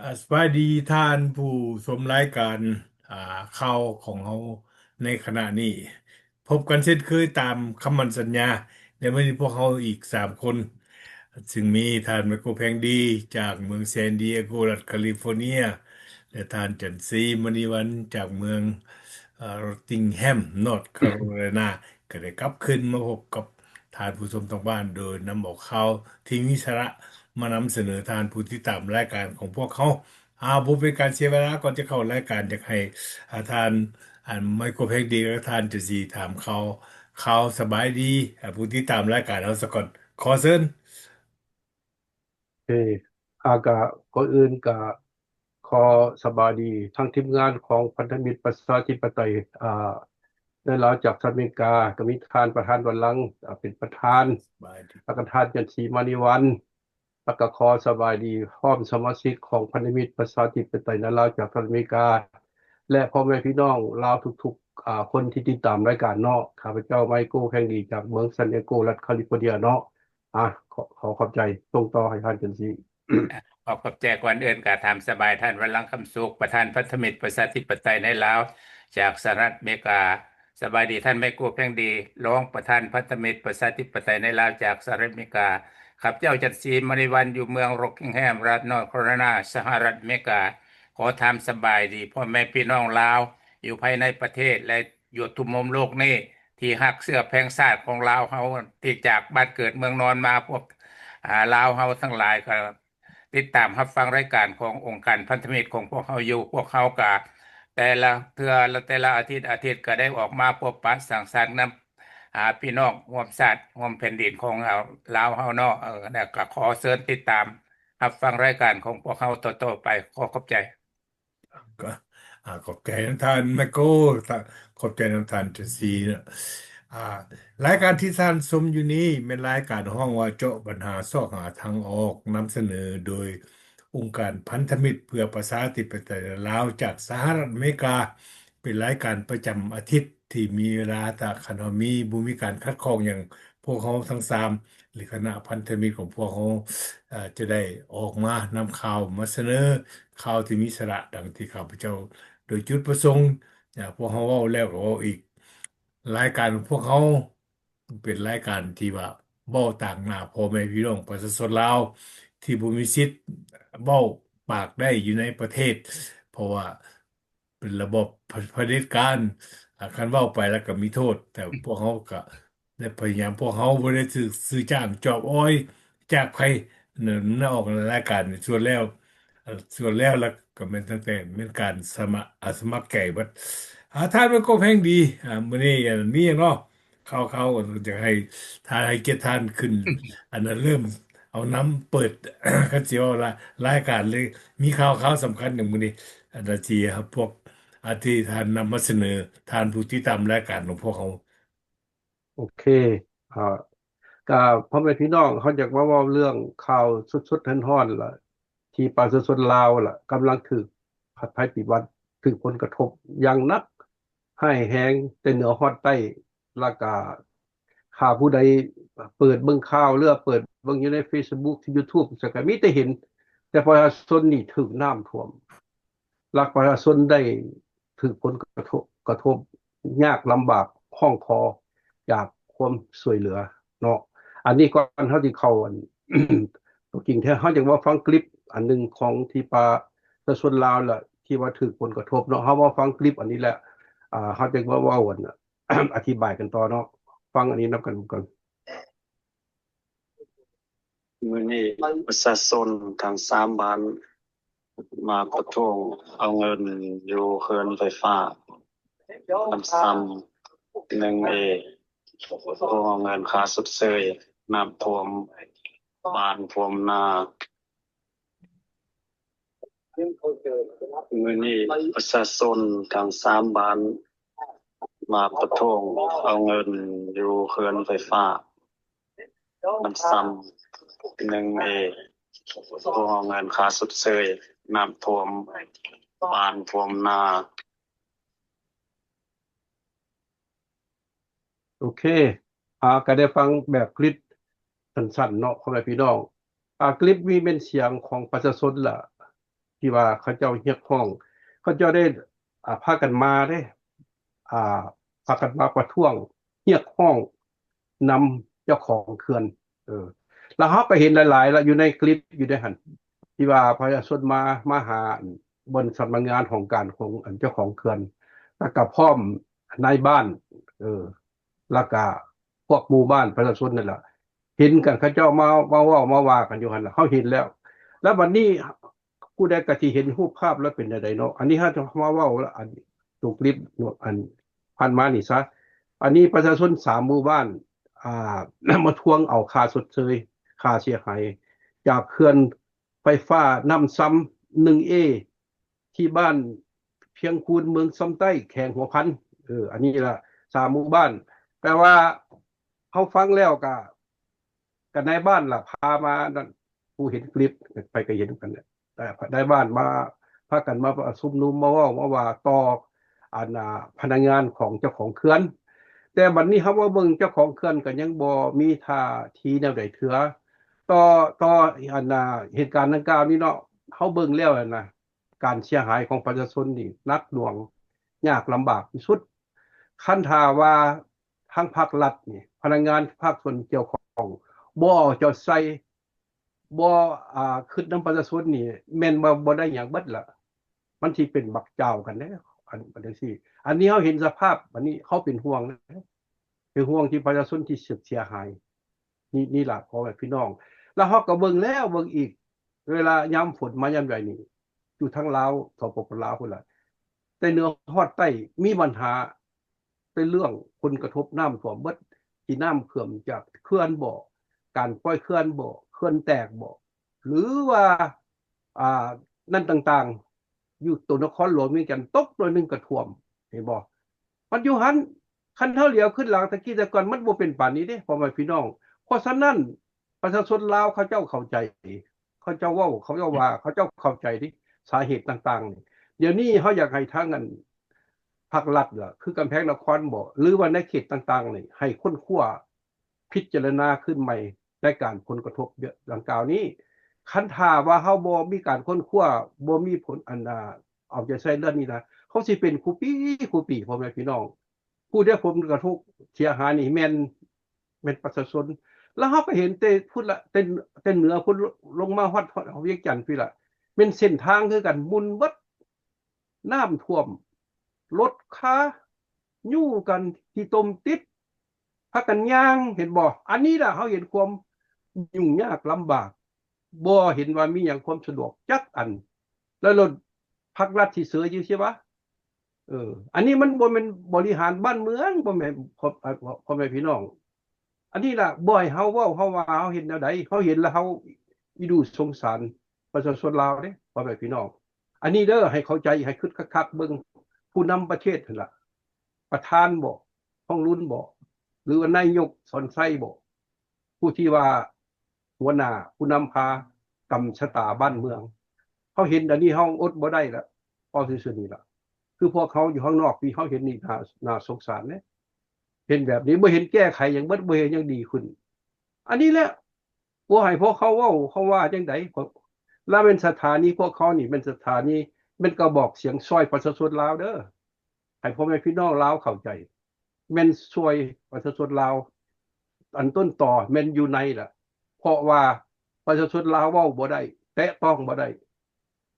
ອາ ສະບາຍດີທ່ານຜູ້ຊົມລາຍການ ອາ ຂ່າວຂອງເຮົາໃນຂະນະນີ້. ພົບກັນເຊັ່ນເຄີຍຕາມຄຳໝັ້ນສັນຍາ. ໃນມື້ນີ້ພວກເຮົາອີກສາມຄົນ ຊຶ່ງມີທ່ານ ໄມໂກ ແພງດີ ຈາກເມືອງ San Diego ລັດ California ແລະ ທ່ານ ຈັນສີ ມະນີວັນ ຈາກເມືອງ ອາ Rockingham North Carolina ກໍໄດ້ກັບຄືນມາພົບກັບທ່ານຜູ້ຊົມທາງບ້ານ ໂດຍນຳເອົາຂ່າວທີ່ມີສາລະມານຳສະເໜີທ່ານຜູ້ຕິດຕາມລາຍການຂອງພວກເຮົາ. ອາ ບໍ່ເປັນການເສຍເວລາ ກ່ອນຈະເຂົ້າລາຍການ ຢາກໃຫ້ ອາ ທ່ານ ອັນ ໄມໂກ ແພງດີ ແລະ ທ່ານ ຈັນສີ ຖາມຂ່າວ ຂ່າວສະບາຍດີ ອາ ຜູ້ຕິດຕາມລາຍການເຮົາສາກ່ອນ. ຂໍເຊີນ. ເອີ ອາ ກະ ກ່ອນອື່ນກະຂໍສະບາຍດີທັງທີມງານຂອງພັນທະມິດປະຊາທິປະໄຕ ອາ ໃນລາວຈາກສະຫະລັດອາເມລິກາ ກະມີທ່ານປະທານວັນລັງ ອາ ເປັນປະທານ ສະບາຍດີ ແລ້ວກະທ່ານ ຈັນສີ ມະນີວັນ ແລ້ວກະຂໍສະບາຍດີພ້ອມສະມາຊິກຂອງພັນທະມິດປະຊາທິປະໄຕໃນລາວຈາກສະຫະລັດອາເມລິກາ ແລະ ພໍ່ແມ່ພີ່ນ້ອງລາວທຸກໆ ອາ ຄົນທີ່ຕິດຕາມລາຍການເນາະ. ຂ້າພະເຈົ້າ ໄມໂກ ແພງດີ ຈາກເມືອງ San Diego ລັດ California ເນາະ. ອາ ຂໍ ຂໍຂອບໃຈ. ສົ່ງຕໍ່ໃຫ້ທ່ານ ຈັນສີ. ຂໍຂອບໃຈ. ກ່ອນອື່ນກະຖາມສະບາຍທ່ານ ວັນລັງ ຄຳສຸກ ປະທານພັນທະມິດປະຊາທິປະໄຕໃນລາວຈາກສະຫະລັດອາເມລິກາ. ສະບາຍດີທ່ານ ໄມໂກ ແພງດີ ຮອງປະທານພັນທະມິດປະຊາທິປະໄຕໃນລາວຈາກສະຫະລັດອາເມລິກາ. ຂ້າພະເຈົ້າ ຈັນສີ ມະນີວັນ ຢູ່ເມືອງ Rockingham ລັດ North Carolina ສະຫະລັດອາເມລິກາ. ຂໍຖາມສະບາຍດີພໍ່ແມ່ພີ່ນ້ອງລາວຢູ່ພາຍໃນປະເທດ ແລະ ຢູ່ທົ່ວມຸມໂລກນີ້ ທີ່ຮັກເຊື້ອແພງຊາດຂອງລາວເຮົາ ທີ່ຈາກບ້ານເກີດເມືອງນອນມາ. ພວກ ອາ ລາວເຮົາທັງຫຼາຍກໍຕິດຕາມຮັບຟັງລາຍການຂອງອົງການພັນທະມິດຂອງພວກເຮົາຢູ່. ພວກເຮົາກໍແຕ່ລະເທື່ອ ແລະ ແຕ່ລະອາທິດ ອາທິດກໍໄດ້ອອກມາພົບປະສັງສັນນຳ ອາ ພີ່ນ້ອງຮ່ວມຊາດຮ່ວມແຜ່ນດິນຂອງເຮົາ ລາວເຮົາເນາະ. ເອີ ແລ້ວກໍຂໍເຊີນຕິດຕາມຮັບຟັງລາຍການຂອງພວກເຮົາຕໍ່ໆໄປ. ຂໍຂອບໃຈ. ກໍ ອາ ຂອບໃຈນຳທ່ານ ໄມໂກ ຂອບໃຈນຳທ່ານ ຈັນສີເນາະ. ອາ ລາຍການທີ່ທ່ານຊົມຢູ່ນີ້ແມ່ນລາຍການຮ້ອງວ່າເຈາະບັນຫາຊອກຫາທາງອອກ ນຳສະເໜີໂດຍອົງການພັນທະມິດເພື່ອປະຊາທິປະໄຕລາວຈາກສະຫະລັດອາເມລິກາ. ເປັນລາຍການປະຈຳອາທິດ ທີ່ມີເວລາ ຖ້າຄັນວ່າມີ ບໍ່ມີການຂັດຂ້ອງຫຍັງ ພວກເຮົາທັງສາມ ຫຼື ຄະນະພັນທະມິດຂອງພວກເຮົາ ເອີ ຈະໄດ້ອອກມານຳຂ່າວມາສະເໜີຂ່າວທີ່ມີສາລະ ດັ່ງທີ່ຂ້າພະເຈົ້າໂດຍຈຸດປະສົງ ອາ ພວກເຮົາເວົ້າແລ້ວກໍເວົ້າອີກ. ລາຍການຂອງພວກເຮົາເປັນລາຍການທີ່ວ່າເວົ້າຕາງໜ້າພໍ່ແມ່ພີ່ນ້ອງປະຊາຊົນລາວ ທີ່ບໍ່ມີສິດເວົ້າປາກໄດ້ຢູ່ໃນປະເທດ ເພາະວ່າ ເປັນລະບອບຜະ ຜະເດັດການ ອາ ຄັນເວົ້າໄປແລ້ວກໍມີໂທດ ແຕ່ພວກເຮົາກໍໄດ້ພະຍາຍາມ ພວກເຮົາບໍ່ໄດ້ຖືກຊື້ຈ້າງຈອບອອຍຈາກໃຜ ນະ ນະອອກລາຍການ. ສ່ວນແລ້ວ ອາ ສ່ວນແລ້ວ ແລ້ວກໍແມ່ນຕັ້ງແຕ່ແມ່ນການສະໝັກ ອາ ສະໝັກໃຈເບິດ. ອາ ທ່ານ ໄມໂກ ແພງດີ ອາ ມື້ນີ້ ອາ ມີຫຍັງເນາະ? ຂ່າວໆ ຢາກໃຫ້ທ່ານ ໃຫ້ກຽດທ່ານຂຶ້ນ ອັນນັ້ນ ເລີ່ມເອົານຳເປີດ ຄັນຊິເວົ້າລາ ລາຍການເລີຍ ມີຂ່າວ ຂ່າວສຳຄັນຫຍັງມື້ນີ້ ອັນນັ້ນທີ່ພວກ ອາ ທີ່ທ່ານນຳມາສະເໜີ ທ່ານຜູ້ຕິດຕາມລາຍການຂອງພວກເຮົາ. ໂອເຄ ອາ ກະພໍ່ແມ່ພີ່ນ້ອງ ເຮົາຢາກມາເວົ້າເລື່ອງຂ່າວສົດໆຮ້ອນໆລະ ທີ່ປະຊາຊົນລາວລະກຳລັງຖືກ ໄພພິບັດ ຖືກຜົນກະທົບຢ່າງໜັກ ຮ້າຍແຮງ ແຕ່ເໜືອຮອດໃຕ້ ລະກະ ຖ້າຜູ້ໃດເປີດເບິ່ງຂ່າວ ຫຼືວ່າເປີດເບິ່ງຢູ່ໃນ Facebook ທີ່ YouTube ຊັ້ນກະມີແຕ່ເຫັນ ແຕ່ປະຊາຊົນນີ້ຖືກນ້ຳຖ້ວມ ລະປະຊາຊົນໄດ້ຖືກຜົນກະທົບ ກະທົບຍາກລຳບາກ ຮ້ອງຂໍຈາກຄວາມຊ່ວຍເຫຼືອເນາະ. ອັນນີ້ກ່ອນເຮົາຊິເຂົ້າອັນ ຕົວຈິງແທ້ ເຮົາຢາກມາຟັງຄລິບອັນໜຶ່ງຂອງທີ່ປະຊາຊົນລາວລະ ທີ່ວ່າຖືກຜົນກະທົບເນາະ. ເຮົາມາຟັງຄລິບອັນນີ້ແຫຼະ ອາ ເຮົາຈະມາເວົ້າອັນ ອະທິບາຍກັນຕໍ່ເນາະ. ຟັງອັນນີ້ນຳກັນກ່ອນ. ມື້ນີ້ປະຊາຊົນທັງສາມບ້ານມາປະທ້ວງເອົາເງິນຢູ່ເຂື່ອນໄຟຟ້າ ມັນຊ້ຳ ໜຶ່ງເອ ທວງເອົາເງິນຄ່າຊົດເຊີຍນ້ຳຖ້ວມບ້ານຖ້ວມນາ. ມື້ນີ້ປະຊາຊົນທັງສາມບ້ານມາປະທ້ວງເອົາເງິນຢູ່ເຂື່ອນໄຟຟ້າ ມັນຊ້ຳ ໜຶ່ງເອ ທວງເອົາເງິນຄ່າຊົດເຊີຍນ້ຳຖ້ວມບ້ານຖ້ວມນາ. ໂອເຄ ອາ ກະໄດ້ຟັງແບບຄລິບສັ້ນໆເນາະ ພໍ່ແມ່ພີ່ນ້ອງ. ອາ ຄລິບນີ້ແມ່ນສຽງຂອງປະຊາຊົນລະ ທີ່ວ່າເຂົາເຈົ້າຮຽກຮ້ອງ ເຂົາເຈົ້າໄດ້ ອ່າ ພາກັນມາເດ້ ອ່າ ພາກັນມາປະທ້ວງຮຽກຮ້ອງນຳເຈົ້າຂອງເຂື່ອນ ເອີ ແລ້ວເຮົາກໍເຫັນຫຼາຍໆ ແລ້ວຢູ່ໃນຄລິບຢູ່ໃນຫັ້ນ ທີ່ວ່າປະຊາຊົນມາ ມາຫາບ່ອນສຳນັກງານຫ້ອງການຂອງອັນເຈົ້າຂອງເຂື່ອນ ແລ້ວກໍພ້ອມນາຍບ້ານ ເອີ ແລ້ວກະພວກໝູ່ບ້ານປະຊາຊົນນັ້ນລະ ເຫັນກັນ ເຂົາເຈົ້າມາ ມາເວົ້າມາວ່າກັນຢູ່ຫັ້ນລະ ເຮົາເຫັນແລ້ວ. ແລ້ວບັດນີ້ຜູ້ໃດກໍຊິເຫັນຮູບພາບແລ້ວເປັນແນວໃດເນາະ. ອັນນີ້ເຮົາຈະມາເວົ້າລະ ອັນຕົກລິບ ອັນຜ່ານມານີ້ຊະ. ອັນນີ້ປະຊາຊົນສາມໝູ່ບ້ານ ອ່າ ມາທວງເອົາຄ່າຊົດເຊີຍ ຄ່າເສຍຫາຍ ຈາກເຂື່ອນໄຟຟ້ານ້ຳຊຳ ໜຶ່ງເອ ທີ່ບ້ານພຽງຄູນ ເມືອງຊຳໃຕ້ ແຂວງຫົວພັນ. ເອີ ອັນນີ້ລະ ສາມໝູ່ບ້ານ ແປວ່າເຮົາຟັງແລ້ວກະ ກະນາຍບ້ານລະພາມານັ້ນ ຜູ້ເຫັນຄລິບ ໃຜກໍເຫັນນຳກັນແຫຼະ ນາຍບ້ານມາ ພາກັນມາປະຊຸມນຸມ ມາເວົ້າ ມາວ່າຕໍ່ອັນ ອ່າ ພະນັກງານຂອງເຈົ້າຂອງເຂື່ອນ. ແຕ່ບັດນີ້ເຮົາມາເບິ່ງເຈົ້າຂອງເຂື່ອນກໍຍັງບໍ່ມີທ່າທີແນວໃດເທື່ອ ຕໍ່ ຕໍ່ອັນ ອ່າ ເຫດການດັ່ງກ່າວນີ້ເນາະ. ເຮົາເບິ່ງແລ້ວຫັ້ນນະ ການເສຍຫາຍຂອງປະຊາຊົນນີ້ໜັກໜ່ວງ ຍາກລຳບາກທີ່ສຸດ. ຄັນຖ້າວ່າທາງພາກລັດນີ້ ພະນັກງານພາກສ່ວນກ່ຽວຂ້ອງ ບໍ່ເອົາໃຈໃສ່ ບໍ່ ອ່າ ຄິດນຳປະຊາຊົນນີ້ ແມ່ນວ່າບໍ່ໄດ້ຫຍັງເບິດລະ ມັນຊິເປັນບັກຈາວກັນເດ້ ອັນ ອັນຈັ່ງຊີ້. ອັນນີ້ເຮົາເຫັນສະພາບ ອັນນີ້ເຮົາເປັນຫ່ວງເດ້ ເປັນຫ່ວງທີ່ປະຊາຊົນທີ່ເສຍຫາຍ. ນີ້ ນີ້ລະ ພໍ່ແມ່ພີ່ນ້ອງ ແລ້ວເຮົາກໍເບິ່ງແລ້ວເບິ່ງອີກ ເວລາຍາມຝົນມາຍາມໃດນີ້ ຢູ່ທາງລາວ ສປປ ລາວພຸ້ນລະ ແຕ່ເໜືອຮອດໃຕ້ມີບັນຫາ ເປັນເລື່ອງຜົນກະທົບນ້ຳຖ້ວມເບິດ ທີ່ນ້ຳເຂື່ອມຈາກເຂື່ອນບໍ ການປ່ອຍເຂື່ອນບໍ ເຂື່ອນແຕກບໍ ຫຼືວ່າ ອ່າ ນັ້ນຕ່າງໆ ຢູ່ໂຕນະຄອນຫຼວງວຽງຈັນ ຕົກໜ້ອຍໜຶ່ງກະຖ້ວມ ເຫັນບໍ່? ມັນຢູ່ຫັ້ນ ຄັນເຮົາຫຼຽວຄືນຫຼັງແຕ່ກີ້ແຕ່ກ່ອນ ມັນບໍ່ເປັນປານນີ້ເດ້ ພໍ່ແມ່ພີ່ນ້ອງ. ເພາະສະນັ້ນ ປະຊາຊົນລາວເຂົາເຈົ້າເຂົ້າໃຈ ເຂົາເຈົ້າເວົ້າ ເຂົາເຈົ້າວ່າ ເຂົາເຈົ້າເຂົ້າໃຈເດ້ ສາເຫດຕ່າງໆນີ້. ດຽວນີ້ເຮົາຢາກໃຫ້ທາງອັນ ພາກລັດລະ ຄືກຳແພງນະຄອນບໍ ຫຼືວ່າໃນເຂດຕ່າງໆນີ້ ໃຫ້ຄົ້ນຄວ້າພິຈາລະນາຄືນໃໝ່ ໃນການຜົນກະທົບດັ່ງກ່າວນີ້. ຄັນຖ້າວ່າເຮົາບໍ່ມີການຄົ້ນຄວ້າ ບໍ່ມີຜົນ ອັນ ອ່າ ເອົາໃຈໃສ່ເລື່ອງນີ້ນະ ເຮົາຊິເປັນຄູ່ປີ ຄູ່ປີ ພໍ່ແມ່ພີ່ນ້ອງ. ຜູ້ໄດ້ຜົນກະທົບເສຍຫາຍນີ້ແມ່ນ ແມ່ນປະຊາຊົນ. ແລ້ວເຮົາກໍເຫັນແຕ່ພຸ້ນລະ ແຕ່ ແຕ່ເໜືອພຸ້ນ ລົງມາຮອດ ຮອດວຽງຈັນພີ້ລະ ແມ່ນເສັ້ນທາງຄືກັນ ໝຸ່ນເບິດ ນ້ຳຖ້ວມ ລົດຄາຍູ້ກັນ ຂີ້ຕົມຕິດ ພາກັນຍ່າງ ເຫັນບໍ່? ອັນນີ້ລະ ເຮົາເຫັນຄວາມຫຍຸ້ງຍາກລຳບາກ ບໍ່ເຫັນວ່າມີຫຍັງຄວາມສະດວກຈັກອັນ ແລ້ວລົດພັກລັດຊິເສີຍຢູ່ຊິວະ? ເອີ ອັນນີ້ມັນບໍ່ແມ່ນບໍລິຫານບ້ານເມືອງ ພໍ່ແມ່ ພໍ່ ພໍ່ແມ່ພີ່ນ້ອງ. ອັນນີ້ລະ ບໍ່ໃຫ້ເຮົາເວົ້າ ເຮົາວ່າເຮົາເຮັດແນວໃດ ເຮົາເຫັນແລ້ວເຮົາອີດູສົງສານປະຊາຊົນລາວເດ້ ພໍ່ແມ່ພີ່ນ້ອງ. ອັນນີ້ເດີ ໃຫ້ເຂົ້າໃຈ ໃຫ້ຄິດຄັກໆເບິ່ງ ຜູ້ນຳປະເທດຫັ້ນລະ ປະທານບໍ ທອງລຸນບໍ ຫຼືວ່ານາຍົກສອນໄຊບໍ ຜູ້ທີ່ວ່າຫົວໜ້າ ຜູ້ນຳພາກຳຊະຕາບ້ານເມືອງ. ເຮົາເຫັນອັນນີ້ເຮົາອົດບໍ່ໄດ້ລະ ເວົ້າຊື່ໆນີ້ລະ ຄືພວກເຮົາຢູ່ຂ້າງນອກນີ້ ເຮົາເຫັນນີ້ໜ້າ ໜ້າສົງສານເດ້ ເຫັນແບບນີ້ ບໍ່ເຫັນແກ້ໄຂຫຍັງເບິດ ບໍ່ເຫັນຫຍັງດີຂຶ້ນ. ອັນນີ້ແຫຼະ ບໍ່ໃຫ້ພວກເຂົາເວົ້າເຂົາວ່າຈັ່ງໃດ ລະແມ່ນສະຖານີ ພວກເຂົານີ້ແມ່ນສະຖານີ ແມ່ນກະບອກສຽງຊ່ອຍປະຊາຊົນລາວເດີ ໃຫ້ພໍ່ແມ່ພີ່ນ້ອງລາວເຂົ້າໃຈ ແມ່ນຊ່ອຍປະຊາຊົນລາວ ອັນຕົ້ນຕໍແມ່ນຢູ່ໃນລະ ເພາະວ່າປະຊາຊົນລາວເວົ້າບໍ່ໄດ້ ແຕະຕ້ອງບໍ່ໄດ້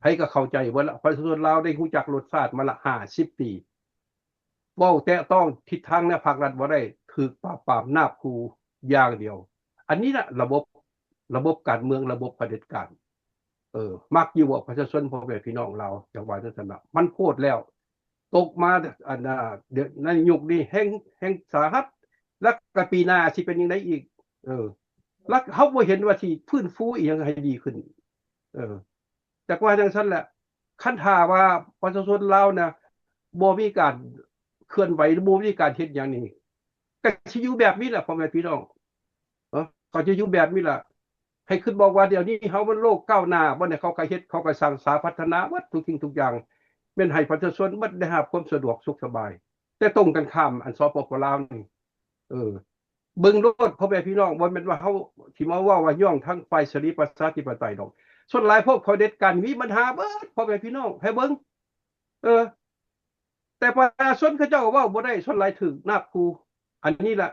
ໃຜກໍເຂົ້າໃຈເບິດລະ ປະຊາຊົນລາວໄດ້ຮູ້ຈັກລົດຊາດມາລະຫ້າສິບປີ ເວົ້າແຕະຕ້ອງທິດທາງໃນພາກລັດບໍ່ໄດ້ ຖືກປາບປາມນາບຂູ່ຢ່າງດຽວ. ອັນນີ້ລະລະບົບ ລະບົບການເມືອງ ລະບົບຜະເດັດການ ເອີ ມັກຢູ່ບໍ່ປະຊາຊົນ ພໍ່ແມ່ພີ່ນ້ອງລາວ ຈັ່ງວ່າຈັ່ງຊັ້ນລະ ມັນໂພດແລ້ວ ຕົກມາ ອັນ ອ່າ ໃນຍຸກນີ້ແຮງ ແຮງສາຫັດ ແລ້ວກະປີໜ້າຊິເປັນຈັ່ງໃດອີກ ເອີ ແລ້ວເຮົາບໍ່ເຫັນວ່າຊິຟື້ນຟູອີ່ຫຍັງໃຫ້ດີຂຶ້ນ ເອີ ຈັກວ່າຈັ່ງຊັ້ນແຫຼະ ຄັນຖ້າວ່າປະຊາຊົນລາວນະ ບໍ່ມີການເຄື່ອນໄຫວ ຫຼື ບໍ່ມີການເຮັດຫຍັງນີ້ ກໍຊິຢູ່ແບບນີ້ແຫຼະ ພໍ່ແມ່ພີ່ນ້ອງ ເອີ ກໍຈະຢູ່ແບບນີ້ລະ ໃຫ້ຄິດບອກວ່າດຽວນີ້ເຮົາມັນໂລກກ້າວໜ້າ ບ່ອນໃດເຂົາກໍເຮັດ ເຂົາກໍສ້າງສາພັດທະນາເບິດທຸກສິ່ງທຸກຢ່າງ ແມ່ນໃຫ້ປະຊາຊົນເບິດໄດ້ຮັບຄວາມສະດວກສຸກສະບາຍ ແຕ່ຕົງກັນຂ້າມ ອັນ ສປປ ລາວນີ້ ເອີ ເບິ່ງໂລດ ພໍ່ແມ່ພີ່ນ້ອງ ບໍ່ແມ່ນວ່າເຮົາຊິມາເວົ້າວ່າຍ້ອງທາງຝ່າຍເສລີປະຊາທິປະໄຕດອກ ສ່ວນຫຼາຍພວກເຜດັດການມີບັນຫາເບິດ ພໍ່ແມ່ພີ່ນ້ອງ ໃຫ້ເບິ່ງ ເອີ ແຕ່ປະຊາຊົນເຂົາເຈົ້າເວົ້າບໍ່ໄດ້ ສ່ວນຫຼາຍຖືກນາບຂູ່. ອັນນີ້ລະ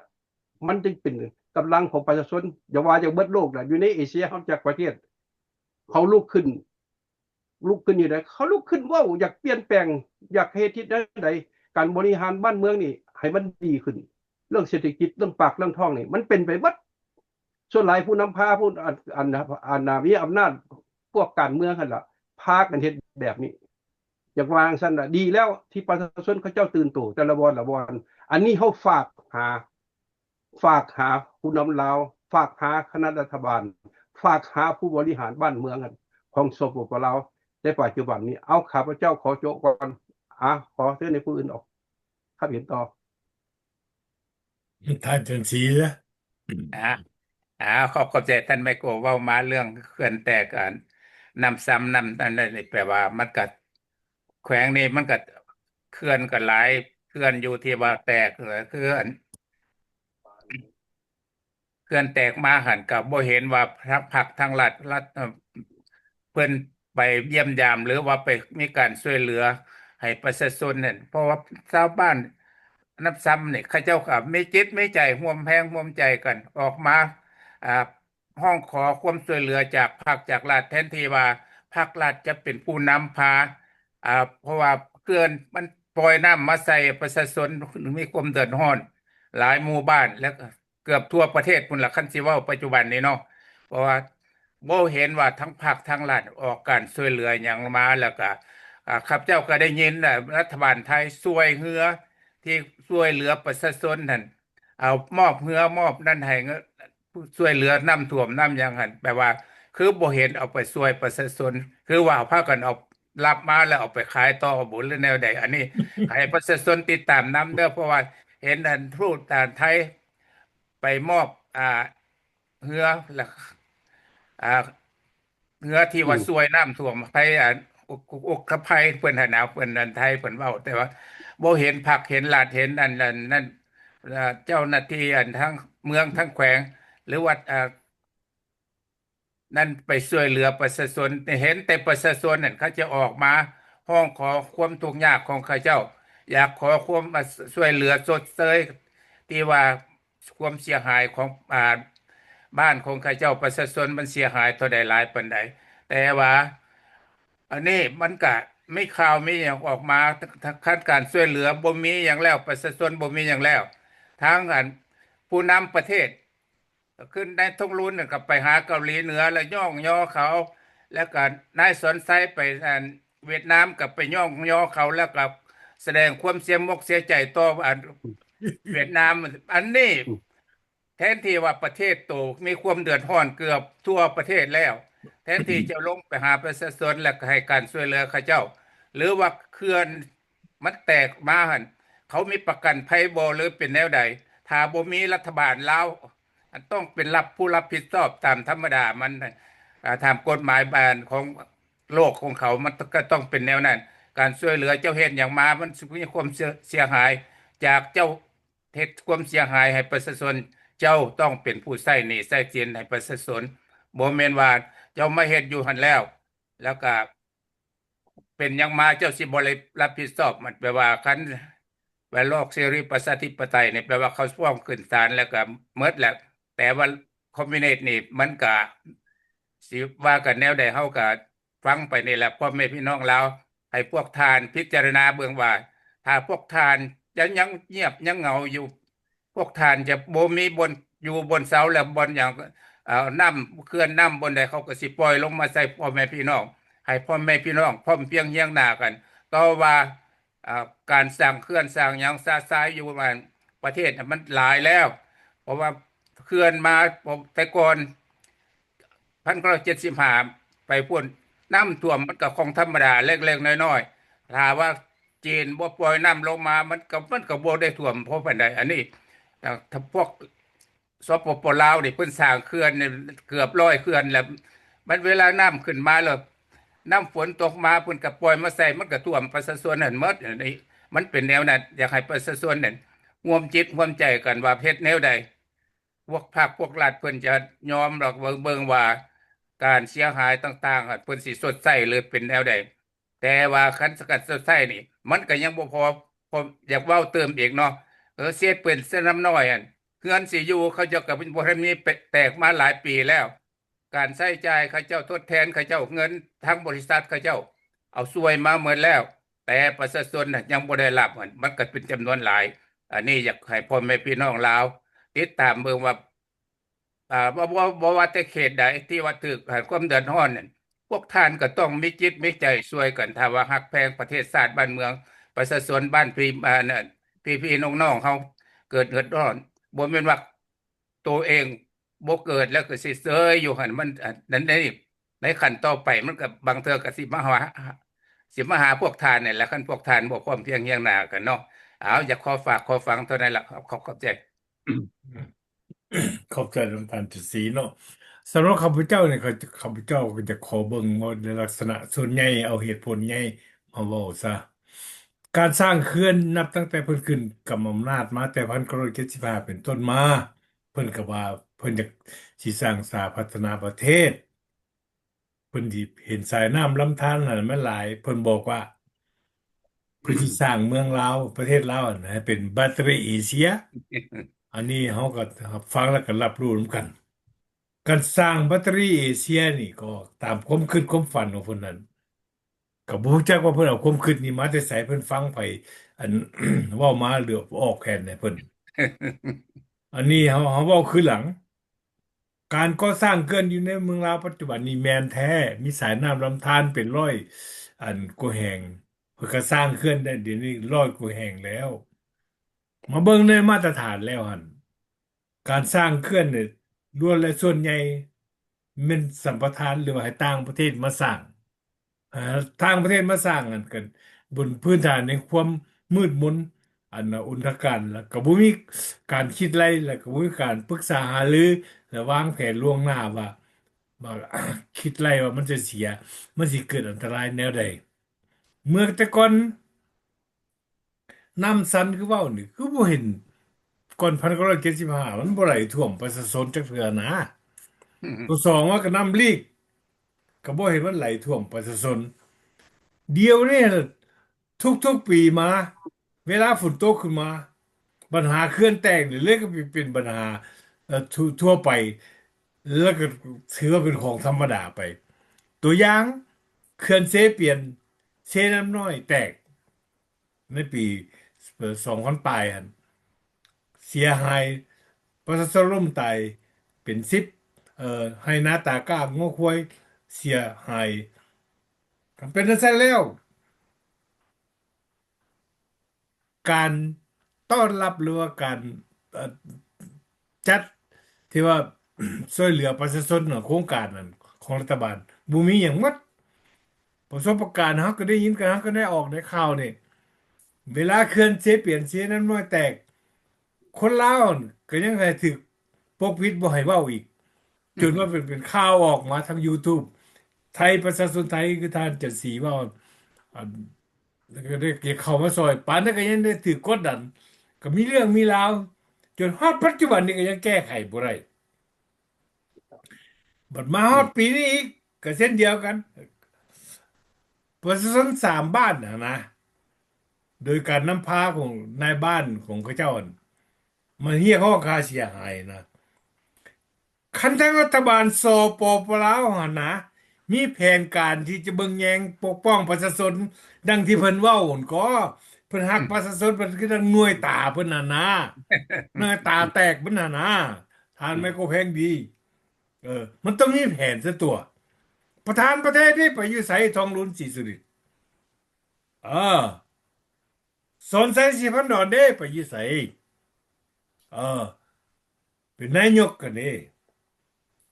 ມັນຈຶ່ງເປັນກຳລັງຂອງປະຊາຊົນ ຢ່າວ່າຢ່າງເບິດໂລກລະ ຢູ່ໃນເອເຊຍເຮົາຈັກປະເທດ ເຂົາລຸກຂຶ້ນ ລຸກຂຶ້ນຢູ່ໃດ ເຂົາລຸກຂຶ້ນເວົ້າ ຢາກປ່ຽນແປງ ຢາກເຮັດທິດໃດ ການບໍລິຫານບ້ານເມືອງນີ້ໃຫ້ມັນດີຂຶ້ນ ເລື່ອງເສດຖະກິດ ເລື່ອງປາກເລື່ອງທ້ອງນີ້ ມັນເປັນໄປເບິດ. ສ່ວນຫຼາຍຜູ້ນຳພາ ຜູ້ ອັນ ອັນ ອັນ ອັນ ມີອຳນາດ ພວກການເມືອງຫັ້ນລະ ພາກັນເຮັດແບບນີ້ ຢາກວ່າຈັ່ງຊັ້ນລະ. ດີແລ້ວທີ່ປະຊາຊົນເຂົາເຈົ້າຕື່ນໂຕແຕ່ລະບ່ອນລະບ່ອນ. ອັນນີ້ເຮົາຝາກຫາ ຝາກຫາຜູ້ນຳລາວ, ຝາກຫາຄະນະລັດຖະບານ, ຝາກຫາຜູ້ບໍລິຫານບ້ານເມືອງຂອງ ສປປ ລາວ ໃນປັດຈຸບັນນີ້. ເອົາ, ຂ້າພະເຈົ້າຂໍໂຈະກ່ອນ. ອາ, ຂໍເຊີນໃຫ້ຜູ້ອື່ນອອກຄຳເຫັນຕໍ່. ທ່ານຈັນສີລະ. ອາ, ອາ, ຂອບ, ຂອບໃຈທ່ານໄມໂກ ເວົ້າມາເລື່ອງເຂື່ອນແຕກ, ອາ, ນ້ຳຊຳ, ນ້ຳ ອັນນັ້ນ ແປວ່າມັນກະ ແຂວງນີ້ມັນກະເຂື່ອນກະຫຼາຍເຂື່ອນຢູ່ທີ່ວ່າແຕກ, ເອີ, ເຂື່ອນ ເຂື່ອນແຕກມາຫັ້ນ ກະບໍ່ເຫັນວ່າທາງພັກທາງລັດ, ລັດ, ເອີ, ເພິ່ນໄປຢ້ຽມຢາມ ຫຼືວ່າໄປມີການຊ່ວຍເຫຼືອໃຫ້ປະຊາຊົນນັ້ນ. ເພາະວ່າຊາວບ້ານນ້ຳຊຳນີ້ ເຂົາເຈົ້າກະມີຈິດມີໃຈຮ່ວມແຮງຮ່ວມໃຈກັນອອກມາ, ອາ, ຮ້ອງຂໍຄວາມຊ່ວຍເຫຼືອຈາກພັກຈາກລັດ ແທນທີ່ວ່າພັກລັດຈະເປັນຜູ້ນຳພາ, ອາ, ເພາະວ່າເຂື່ອນມັນປ່ອຍນ້ຳມາໃສ່ປະຊາຊົນມີຄວາມເດືອດຮ້ອນຫຼາຍໝູ່ບ້ານ ແລະ ເກືອບທົ່ວປະເທດພຸ້ນລະ ຄັນຊິເວົ້າປັດຈຸບັນນີ້ເນາະ. ເພາະວ່າບໍ່ເຫັນວ່າທັງພັກທັງລັດອອກການຊ່ວຍເຫຼືອຫຍັງມາ. ແລ້ວກະ, ອາ, ຂ້າພະເຈົ້າກະໄດ້ຍິນ, ອາ, ລັດຖະບານໄທຊ່ວຍເຮືອທີ່ຊ່ວຍເຫຼືອປະຊາຊົນຫັ້ນ, ເອົາ, ມອບເຮືອມອບນັ້ນໃຫ້, ຊ່ວຍເຫຼືອນ້ຳຖ້ວມນ້ຳຫຍັງຫັ້ນ ແປວ່າຄືບໍ່ເຫັນເອົາໄປຊ່ວຍປະຊາຊົນ, ຄືວ່າພາກັນເອົາ ຮັບມາແລ້ວເອົາໄປຂາຍຕໍ່ບໍ ຫຼືແນວໃດ? ອັນນີ້ໃຫ້ປະຊາຊົນຕິດຕາມນຳເດີ້ ເພາະວ່າເຫັນອັນທູດ ອັນໄທໄປມອບ, ອາ, ເຮືອ ແລະ, ອາ, ເຮືອທີ່ວ່າ ອືມ ຊ່ວຍນ້ຳຖ້ວມໄພ, ອາ, ອຸ, ອຸ, ອຸກຄະໄພເພິ່ນຫັ້ນນະ, ເພິ່ນ ອັນໄທເພິ່ນເວົ້າ, ແຕ່ວ່າບໍ່ເຫັນພັກເຫັນລັດ ເຫັນອັນ ອັນນັ້ນ, ອາ, ເຈົ້າໜ້າທີ່ອັນທັງເມືອງທັງແຂວງ ຫຼືວ່າ, ອາ, ນັ້ນໄປຊ່ວຍເຫຼືອປະຊາຊົນ, ເຫັນແຕ່ປະຊາຊົນນັ້ນ ເຂົາຈະອອກມາຮ້ອງຂໍຄວາມທຸກຍາກຂອງເຂົາເຈົ້າ, ຢາກຂໍຄວາມ ອາ, ຊ່ວຍເຫຼືອຊົດເຊີຍ ທີ່ວ່າຄວາມເສຍຫາຍຂອງ, ອາ, ບ້ານຂອງເຂົາເຈົ້າ, ປະຊາຊົນມັນເສຍຫາຍເທົ່າໃດ ຫຼາຍປານໃດ. ແຕ່ວ່າອັນນີ້ມັນກະມີຂ່າວມີຫຍັງອອກມາ, ຄັນການຊ່ວຍເຫຼືອບໍ່ມີຫຍັງແລ້ວ, ປະຊາຊົນບໍ່ມີຫຍັງແລ້ວ, ທາງອັນຜູ້ນຳປະເທດ ຂຶ້ນນາຍທົງລຸນກໍໄປຫາເກົາຫຼີເໜືອ ແລ້ວຍ້ອງຍໍເຂົາ, ແລ້ວກໍນາຍສອນໄຊໄປອັນຫວຽດນາມ ກໍໄປຍ້ອງຍໍເຂົາ ແລ້ວກໍສະແດງຄວາມເສຍມົກເສຍໃຈຕໍ່ອັນຫວຽດນາມ. ອັນນີ້ແທນທີ່ວ່າປະເທດໂຕມີຄວາມເດືອດຮ້ອນເກືອບທົ່ວປະເທດແລ້ວ, ແທນທີ່ຈະລົງໄປຫາປະຊາຊົນ ແລ້ວກໍໃຫ້ການຊ່ວຍເຫຼືອເຂົາເຈົ້າ, ຫຼືວ່າເຂື່ອນ ມັນແຕກມາຫັ້ນ ເຂົາມີປະກັນໄພບໍ່ ຫຼືເປັນແນວໃດ? ຖ້າບໍ່ມີລັດຖະບານລາວ ອັນຕ້ອງເປັນຮັບ ຜູ້ຮັບຜິດຊອບຕາມທຳມະດາມັນ, ອາ, ຕາມກົດໝາຍບ້ານຂອງໂລກຂອງເຂົາ ມັນກໍຕ້ອງເປັນແນວນັ້ນ. ການຊ່ວຍເຫຼືອເຈົ້າເຮັດຫຍັງມາ ມັນມີຄວາມເສຍ, ເສຍຫາຍ ຈາກເຈົ້າເຮັດຄວາມເສຍຫາຍໃຫ້ປະຊາຊົນ, ເຈົ້າຕ້ອງເປັນຜູ້ໃຊ້ໜີ້ໃຊ້ສິນໃຫ້ປະຊາຊົນ, ບໍ່ແມ່ນວ່າເຈົ້າມາເຮັດຢູ່ຫັ້ນແລ້ວ ແລ້ວກະ ເປັນຫຍັງມາເຈົ້າຊິບໍ່ໄດ້ຮັບຜິດຊອບ? ມັນແປວ່າ ຄັນວ່າໂລກເສລີປະຊາທິປະໄຕນີ້ ແປວ່າເຂົາຟ້ອງຂຶ້ນສານແລ້ວກໍໝົດແລ້ວ, ແຕ່ວ່າຄອມມິວນິດນີ້ ມັນກະຊິວ່າກັນແນວໃດ ເຮົາກະຟັງໄປນີ້ແຫຼະ ພໍ່ແມ່ພີ່ນ້ອງລາວ, ໃຫ້ພວກທ່ານພິຈາລະນາເບິ່ງວ່າ ຖ້າພວກທ່ານຍັງ, ຍັງງຽບຍັງເຫງົາຢູ່ ພວກທ່ານຈະບໍ່ມີບ່ອນຢູ່ບ່ອນເຊົາ ແລະ ບ່ອນຫຍັງ, ເອີ, ນ້ຳ, ເຂື່ອນນ້ຳບ່ອນໃດ ເຂົາກໍຊິປ່ອຍລົງມາໃສ່ພໍ່ແມ່ພີ່ນ້ອງ, ໃຫ້ພໍ່ແມ່ພີ່ນ້ອງພ້ອມພຽງຮຽງໜ້າກັນ ຕໍ່ວ່າ, ເອີ, ການສ້າງເຂື່ອນສ້າງຫຍັງຊະຊາຍຢູ່ ອັນ ປະເທດນະ ມັນຫຼາຍແລ້ວ, ເພາະວ່າເຂື່ອນມາ ແຕ່ກ່ອນ ພັນເກົ້າຮ້ອຍເຈັດສິບຫ້າ ໄປພຸ້ນ ນ້ຳຖ້ວມມັນກໍຂອງທຳມະດາເລັກໆນ້ອຍໆ, ຖ້າວ່າຈີນບໍ່ປ່ອຍນ້ຳລົງມາ ມັນກໍ, ມັນກໍບໍ່ໄດ້ຖ້ວມພໍປານໃດ. ອັນນີ້, ເອີ, ພວກ ສປປ ລາວນີ້ ເພິ່ນສ້າງເຂື່ອນນີ້ເກືອບຮ້ອຍເຂື່ອນແລ້ວ, ມັນເວລານ້ຳຂຶ້ນມາແລ້ວ ນ້ຳຝົນຕົກມາ ເພິ່ນກໍປ່ອຍມາໃສ່ ມັນກໍຖ້ວມປະຊາຊົນຫັ້ນໝົດ. ອັນນີ້ມັນເປັນແນວນັ້ນ, ຢາກໃຫ້ປະຊາຊົນນັ້ນຮ່ວມຈິດຮ່ວມໃຈກັນວ່າເຮັດແນວໃດ ພວກພັກພວກລັດເພິ່ນຈະຍອມດອກ ເບິ່ງ, ເບິ່ງວ່າ ການເສຍຫາຍຕ່າງໆ ເພິ່ນຊິຊົດໃຊ້ ຫຼື ເປັນແນວໃດ. ແຕ່ວ່າຄັນການຊົດໃຊ້ນີ້ ມັນກໍຍັງບໍ່ພໍ ພໍຢາກເວົ້າເຕີມອີກເນາະ. ເອີ ເສຍເປັນເສຍນ້ຳນ້ອຍຫັ້ນ ເຮືອນຊິຢູ່ ເຂົາເຈົ້າກໍບໍ່ທັນມີ ແຕກມາຫຼາຍປີແລ້ວ. ການໃຊ້ຈ່າຍເຂົາເຈົ້າ ທົດແທນເຂົາເຈົ້າ ເງິນທາງບໍລິສັດເຂົາເຈົ້າເອົາຊ່ວຍມາໝົດແລ້ວ ແຕ່ປະຊາຊົນນະຍັງບໍ່ໄດ້ຮັບ ມັນ ມັນກໍເປັນຈຳນວນຫຼາຍ. ອັນນີ້ຢາກໃຫ້ພໍ່ແມ່ພີ່ນ້ອງລາວຕິດຕາມເບິ່ງວ່າ ອ່າ ບໍ່ ບໍ່ ບໍ່ວ່າແຕ່ເຂດໃດທີ່ວ່າຖືກຄວາມເດືອດຮ້ອນນັ້ນ ພວກທ່ານກໍຕ້ອງມີຈິດມີໃຈຊ່ວຍກັນ. ຖ້າວ່າຮັກແພງປະເທດຊາດບ້ານເມືອງ ປະຊາຊົນບ້ານພີ່ ອ່າ ນັ້ນ ພີ່ໆນ້ອງໆເຮົາເກີດເດືອດຮ້ອນ ບໍ່ແມ່ນວ່າ ໂຕເອງບໍ່ເກີດແລ້ວກໍຊິເຊີຍຢູ່ຫັ້ນ ມັນ ອັນ ນັ້ນໃນ ໃນຂັ້ນຕໍ່ໄປ ມັນກໍບາງເທື່ອກໍຊິມາຫາ ຊິມາຫາພວກທ່ານນີ້ແຫຼະ ຄັນພວກທ່ານບໍ່ພ້ອມພຽງຮຽງໜ້າກັນເນາະ. ເອົາ ຢາກຂໍຝາກຂໍຝັງເທົ່ານັ້ນລະ ຂອບ ຂອບໃຈ. ຂອບໃຈນຳທ່ານຈຸດສີເນາະ. ສຳລັບຂ້າພະເຈົ້ານີ້ ຂ້າ ຂ້າພະເຈົ້າກໍຈະຂໍເບິ່ງວ່າໃນລັກສະນະສ່ວນໃຫຍ່ ເອົາເຫດຜົນໃຫຍ່ມາເວົ້າຊະ. ການສ້າງເຂື່ອນນັບຕັ້ງແຕ່ເພິ່ນຂຶ້ນກຳອຳນາດມາແຕ່ພັນເກົ້າຮ້ອຍເຈັດສິບຫ້າເປັນຕົ້ນມາ ເພິ່ນກໍວ່າເພິ່ນຢາກຊິສ້າງສາພັດທະນາປະເທດ ເພິ່ນຊິເຫັນສາຍນ້ຳລຳທານຫັ້ນມັນຫຼາຍ ເພິ່ນບອກວ່າເພິ່ນຊິສ້າງເມືອງລາວ ປະເທດລາວຫັ້ນໃຫ້ເປັນ battery Asia. ອັນນີ້ເຮົາກໍຟັງແລ້ວກໍຮັບຮູ້ນຳກັນ. ການສ້າງ battery Asia ນີ້ກໍຕາມຄວາມຄິດຄວາມຝັນຂອງເພິ່ນນັ້ນ ກໍບໍ່ຮູ້ຈັກວ່າເພິ່ນເອົາຄວາມຄິດນີ້ມາແຕ່ໃສ ເພິ່ນຟັງໃຜ ອັນ ເວົ້າມາ ຫຼື ອອກແຜນໃຫ້ເພິ່ນ. ອັນນີ້ເຮົາ ເຮົາເວົ້າຄືຫຼັງ. ການກໍ່ສ້າງເຂື່ອນຢູ່ໃນເມືອງລາວປັດຈຸບັນນີ້ແມ່ນແທ້ ມີສາຍນ້ຳລຳທານເປັນຮ້ອຍ ອັນ ກວ່າແຫ່ງ ເພິ່ນກໍສ້າງເຂື່ອນໄດ້ດຽວນີ້ຮ້ອຍກວ່າແຫ່ງແລ້ວ. ມາເບິ່ງໃນມາດຕະຖານແລ້ວຫັ້ນ ການສ້າງເຂື່ອນນີ້ ລ້ວນແລ້ວສ່ວນໃຫຍ່ແມ່ນສຳປະທານ ຫຼືວ່າໃຫ້ຕ່າງປະເທດມາສ້າງ. ເອີ ຕ່າງປະເທດມາສ້າງຫັ້ນ ກໍບົນພື້ນຖານແຫ່ງຄວາມມືດມົນ ອັນ ອຸນທະການ ແລ້ວກໍບໍ່ມີການຄິດໄລ່ ແລ້ວກໍບໍ່ມີການປຶກສາຫາລື ແລະ ວາງແຜນລ່ວງໜ້າວ່າ ວ່າ ຄິດໄລ່ວ່າມັນຈະເສຍ ມັນຊິເກີດອັນຕະລາຍແນວໃດ. ເມື່ອແຕ່ກ່ອນ ນ້ຳຊັນຄືເວົ້ານີ້ ຄືບໍ່ເຫັນ ກ່ອນພັນເກົ້າຮ້ອຍເຈັດສິບຫ້າ ມັນບໍ່ໄຫຼຖ້ວມປະຊາຊົນຈັກເທື່ອນະ. ຕົວສອງວ່າກໍນ້ຳລີກ ກໍບໍ່ເຫັນມັນໄຫຼຖ້ວມປະຊາຊົນ. ດຽວນີ້ ທຸກໆປີມາ ເວລາຝົນຕົກຂຶ້ນມາ ບັນຫາເຂື່ອນແຕກນີ້ ເລີຍກໍເປັນບັນຫາ ເອີ ທົ່ວ ທົ່ວໄປ ແລ້ວກໍຖືວ່າເປັນຂອງທຳມະດາໄປ. ຕົວຢ່າງ ເຂື່ອນເຊປຽນ ເຊນ້ຳນ້ອຍແຕກ ໃນປີ ເອີ ສອງພັນປາຍຫັ້ນ ເສຍຫາຍ ປະຊາຊົນລົ້ມຕາຍເປັນສິບ ເອີ ໄຮ່ນາຕາກ້າ ງົວຄວາຍເສຍຫາຍ. ຄັນເປັນຈັ່ງຊັ້ນແລ້ວ ການຕ້ອນຮັບ ຫຼືວ່າການ ເອີ ຈັດທີ່ວ່າຊ່ວຍເຫຼືອປະຊາຊົນ ໂຄງການນັ້ນຂອງລັດຖະບານ ບໍ່ມີຫຍັງໝົດ. ປະສົບປະການເຮົາກໍໄດ້ຍິນກັນ ເຮົາກໍໄດ້ອອກໃນຂ່າວນີ້ ເວລາເຂື່ອນເຊປຽນ ເຊນ້ຳນ້ອຍແຕກ ຄົນລາວຫັ້ນກໍຍັງໃຫ້ຖືກປົກປິດ ບໍ່ໃຫ້ເວົ້າອີກ ຈົນວ່າເປັນ ເປັນຂ່າວອອກມາທາງ YouTube ໄທ ປະຊາຊົນໄທ ຄືທ່ານຈັນສີເວົ້າ ອັນ ກໍໄດ້ເຂົ້າມາຊ່ອຍ ປານນັ້ນກໍຍັງໄດ້ຖືກກົດດັນ ກໍມີເລື່ອງມີລາວ ຈົນຮອດປັດຈຸບັນນີ້ກໍຍັງແກ້ໄຂບໍ່ໄດ້. ບັດມາຮອດປີນີ້ອີກ ກໍເຊັ່ນດຽວກັນ ປະຊາຊົນສາມບ້ານຫັ້ນນະ ໂດຍການນຳພາຂອງນາຍບ້ານຂອງເຂົາເຈົ້າຫັ້ນ ມາຮຽກຮ້ອງຄ່າເສຍຫາຍນະ. ຄັນທາງລັດຖະບານ ສປປ ລາວ ຫັ້ນນະ ມີແຜນການທີ່ຈະເບິ່ງແຍງປົກປ້ອງປະຊາຊົນ ດັ່ງທີ່ເພິ່ນເວົ້າຫັ້ນກໍ ເພິ່ນຮັກປະຊາຊົນ ເພິ່ນຄືດັ່ງໜ່ວຍຕາເພິ່ນຫັ້ນນະ ໜ່ວຍຕາແຕກເພິ່ນຫັ້ນນະ ທ່ານໄມໂຄແພງດີ. ເອີ ມັນຕ້ອງມີແຜນຊະຕົວະ. ປະທານປະເທດນີ້ໄປຢູ່ໃສ? ທອງລຸນ ສີສຸລິດ. ເອີ ສອນໄຊ ສີພັນດອນເດ້ ໄປຢູ່ໃສ? ເອີ ເປັນນາຍົກກັນເດ້.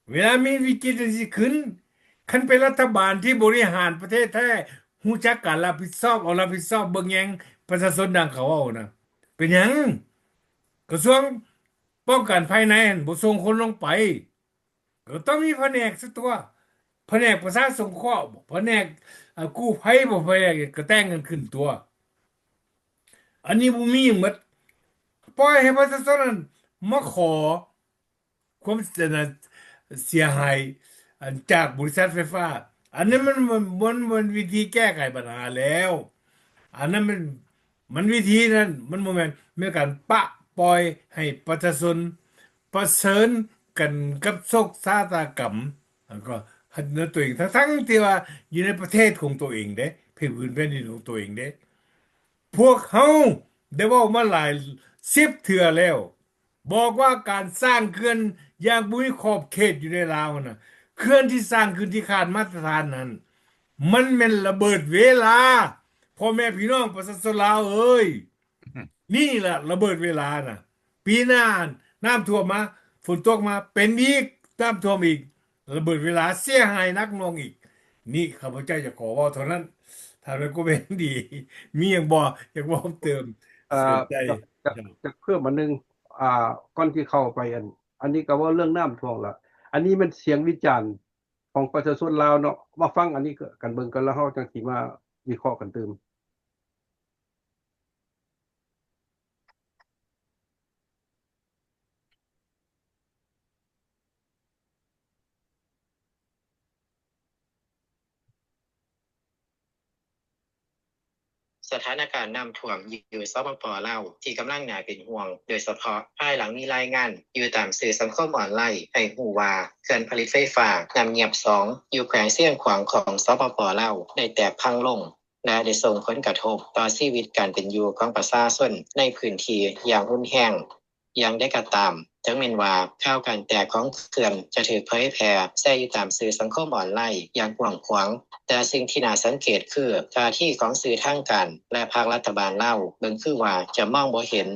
ເວລາມີວິກິດຈັ່ງຊີ້ຂຶ້ນ ຄັນເປັນລັດຖະບານທີ່ບໍລິຫານປະເທດແທ້ ຮູ້ຈັກການຮັບຜິດຊອບ ເອົາຮັບຜິດຊອບເບິ່ງແຍງປະຊາຊົນ ດັ່ງເຂົາເວົ້ານະ ເປັນຫຍັງກະຊວງປ້ອງກັນພາຍໃນຫັ້ນບໍ່ສົ່ງຄົນລົງໄປ? ກໍຕ້ອງມີພະແນກຊະຕົວະ ພະແນກປະຊາສົງເຄາະບໍ ພະແນກ ເອີ ກູ້ໄພບໍ ພະແນກຫຍັງ ກໍແຕ່ງກັນຂຶ້ນຕົວະ. ອັນນີ້ບໍ່ມີຫຍັງໝົດ ປ່ອຍໃຫ້ປະຊາຊົນນັ້ນມາຂໍຄວາມ ອັນນັ້ນ ເສຍຫາຍ ອັນຈາກບໍລິສັດໄຟຟ້າ. ອັນນັ້ນມັນ ມັນ ມັນ ມັນວິທີແກ້ໄຂບັນຫາແລ້ວ. ອັນນັ້ນມັນ ມັນວິທີນັ້ນມັນບໍ່ແມ່ນ ແມ່ນການປະປ່ອຍໃຫ້ປະຊາຊົນປະເຊີນກັນກັບໂຊກຊະຕາກຳ ແລ້ວກໍໃຫ້ຕົວເອງ ທັງໆທີ່ວ່າຢູ່ໃນປະເທດຂອງຕົວເອງເດ້ ເພດພື້ນແຜ່ນດິນຂອງຕົວເອງເດ້. ພວກເຮົາໄດ້ເວົ້າມາຫຼາຍສິບເທື່ອແລ້ວ ບອກວ່າການສ້າງເຂື່ອນຢ່າງບໍ່ມີຂອບເຂດຢູ່ໃນລາວຫັ້ນນະ, ເຂື່ອນທີ່ສ້າງຂຶ້ນທີ່ຂາດມາດຕະຖານນັ້ນ ມັນແມ່ນລະເບີດເວລາ. ພໍ່ແມ່ພີ່ນ້ອງປະຊາຊົນລາວເອີຍ, ນີ້ລະລະເບີດເວລານະ. ປີໜ້ານ້ຳຖ້ວມມາ, ຝົນຕົກມາ, ເປັນອີກ, ນ້ຳຖ້ວມອີກ, ລະເບີດເວລາ, ເສຍຫາຍໜັກໜ່ວງອີກ. ນີ້ຂ້າພະເຈົ້າຢາກຂໍເວົ້າເທົ່ານັ້ນ. ທ່ານແມ່ນກໍເປັນດີ ມີຫຍັງບໍ່ ຢາກເວົ້າເຕີມ? ເອີ ເສຍໃຈ ຢາກ ຢາກ ຢາກເພີ່ມອັນໜຶ່ງ ອ່າ ກ່ອນທີ່ເຂົ້າໄປ ອັນ ອັນນີ້ກໍເວົ້າເລື່ອງນ້ຳຖ້ວມລະ. ອັນນີ້ແມ່ນສຽງວິຈານຂອງປະຊາຊົນລາວເນາະ. ມາຟັງອັນນີ້ກັນເບິ່ງກັນ ແລ້ວເຮົາຈັ່ງຊິມາວິເຄາະກັນຕື່ມ. ສະຖານະການນ້ຳຖ້ວມຢູ່ ສປປ ລາວ ທີ່ກຳລັງໜ້າເປັນຫ່ວງ, ໂດຍສະເພາະພາຍຫຼັງມີລາຍງານຢູ່ຕາມສື່ສັງຄົມອອນລາຍໃຫ້ຮູ້ວ່າ ເຂື່ອນຜະລິດໄຟຟ້ານ້ຳງຽບສອງ ຢູ່ແຂວງຊຽງຂວາງຂອງ ສປປ ລາວ ໄດ້ແຕກພັງລົງ ແລະ ໄດ້ສົ່ງຜົນກະທົບຕໍ່ຊີວິດການເປັນຢູ່ຂອງປະຊາຊົນໃນພື້ນທີ່ຢ່າງຮຸນແຮງ ຢ່າງໃດກໍຕາມ, ເຖິງແມ່ນວ່າຂ່າວການແຕກຂອງເຂື່ອນຈະຖືກເຜີຍແຜ່ແຊຢູ່ຕາມສື່ສັງຄົມອອນລາຍຢ່າງກວ້າງຂວາງ, ແຕ່ສິ່ງທີ່ໜ້າສັງເກດຄື ທ່າທີຂອງສື່ທາງການ ແລະ ພັກລັດຖະບານລາວເບິ່ງຄືວ່າຈະມອງບໍ່ເຫັນ.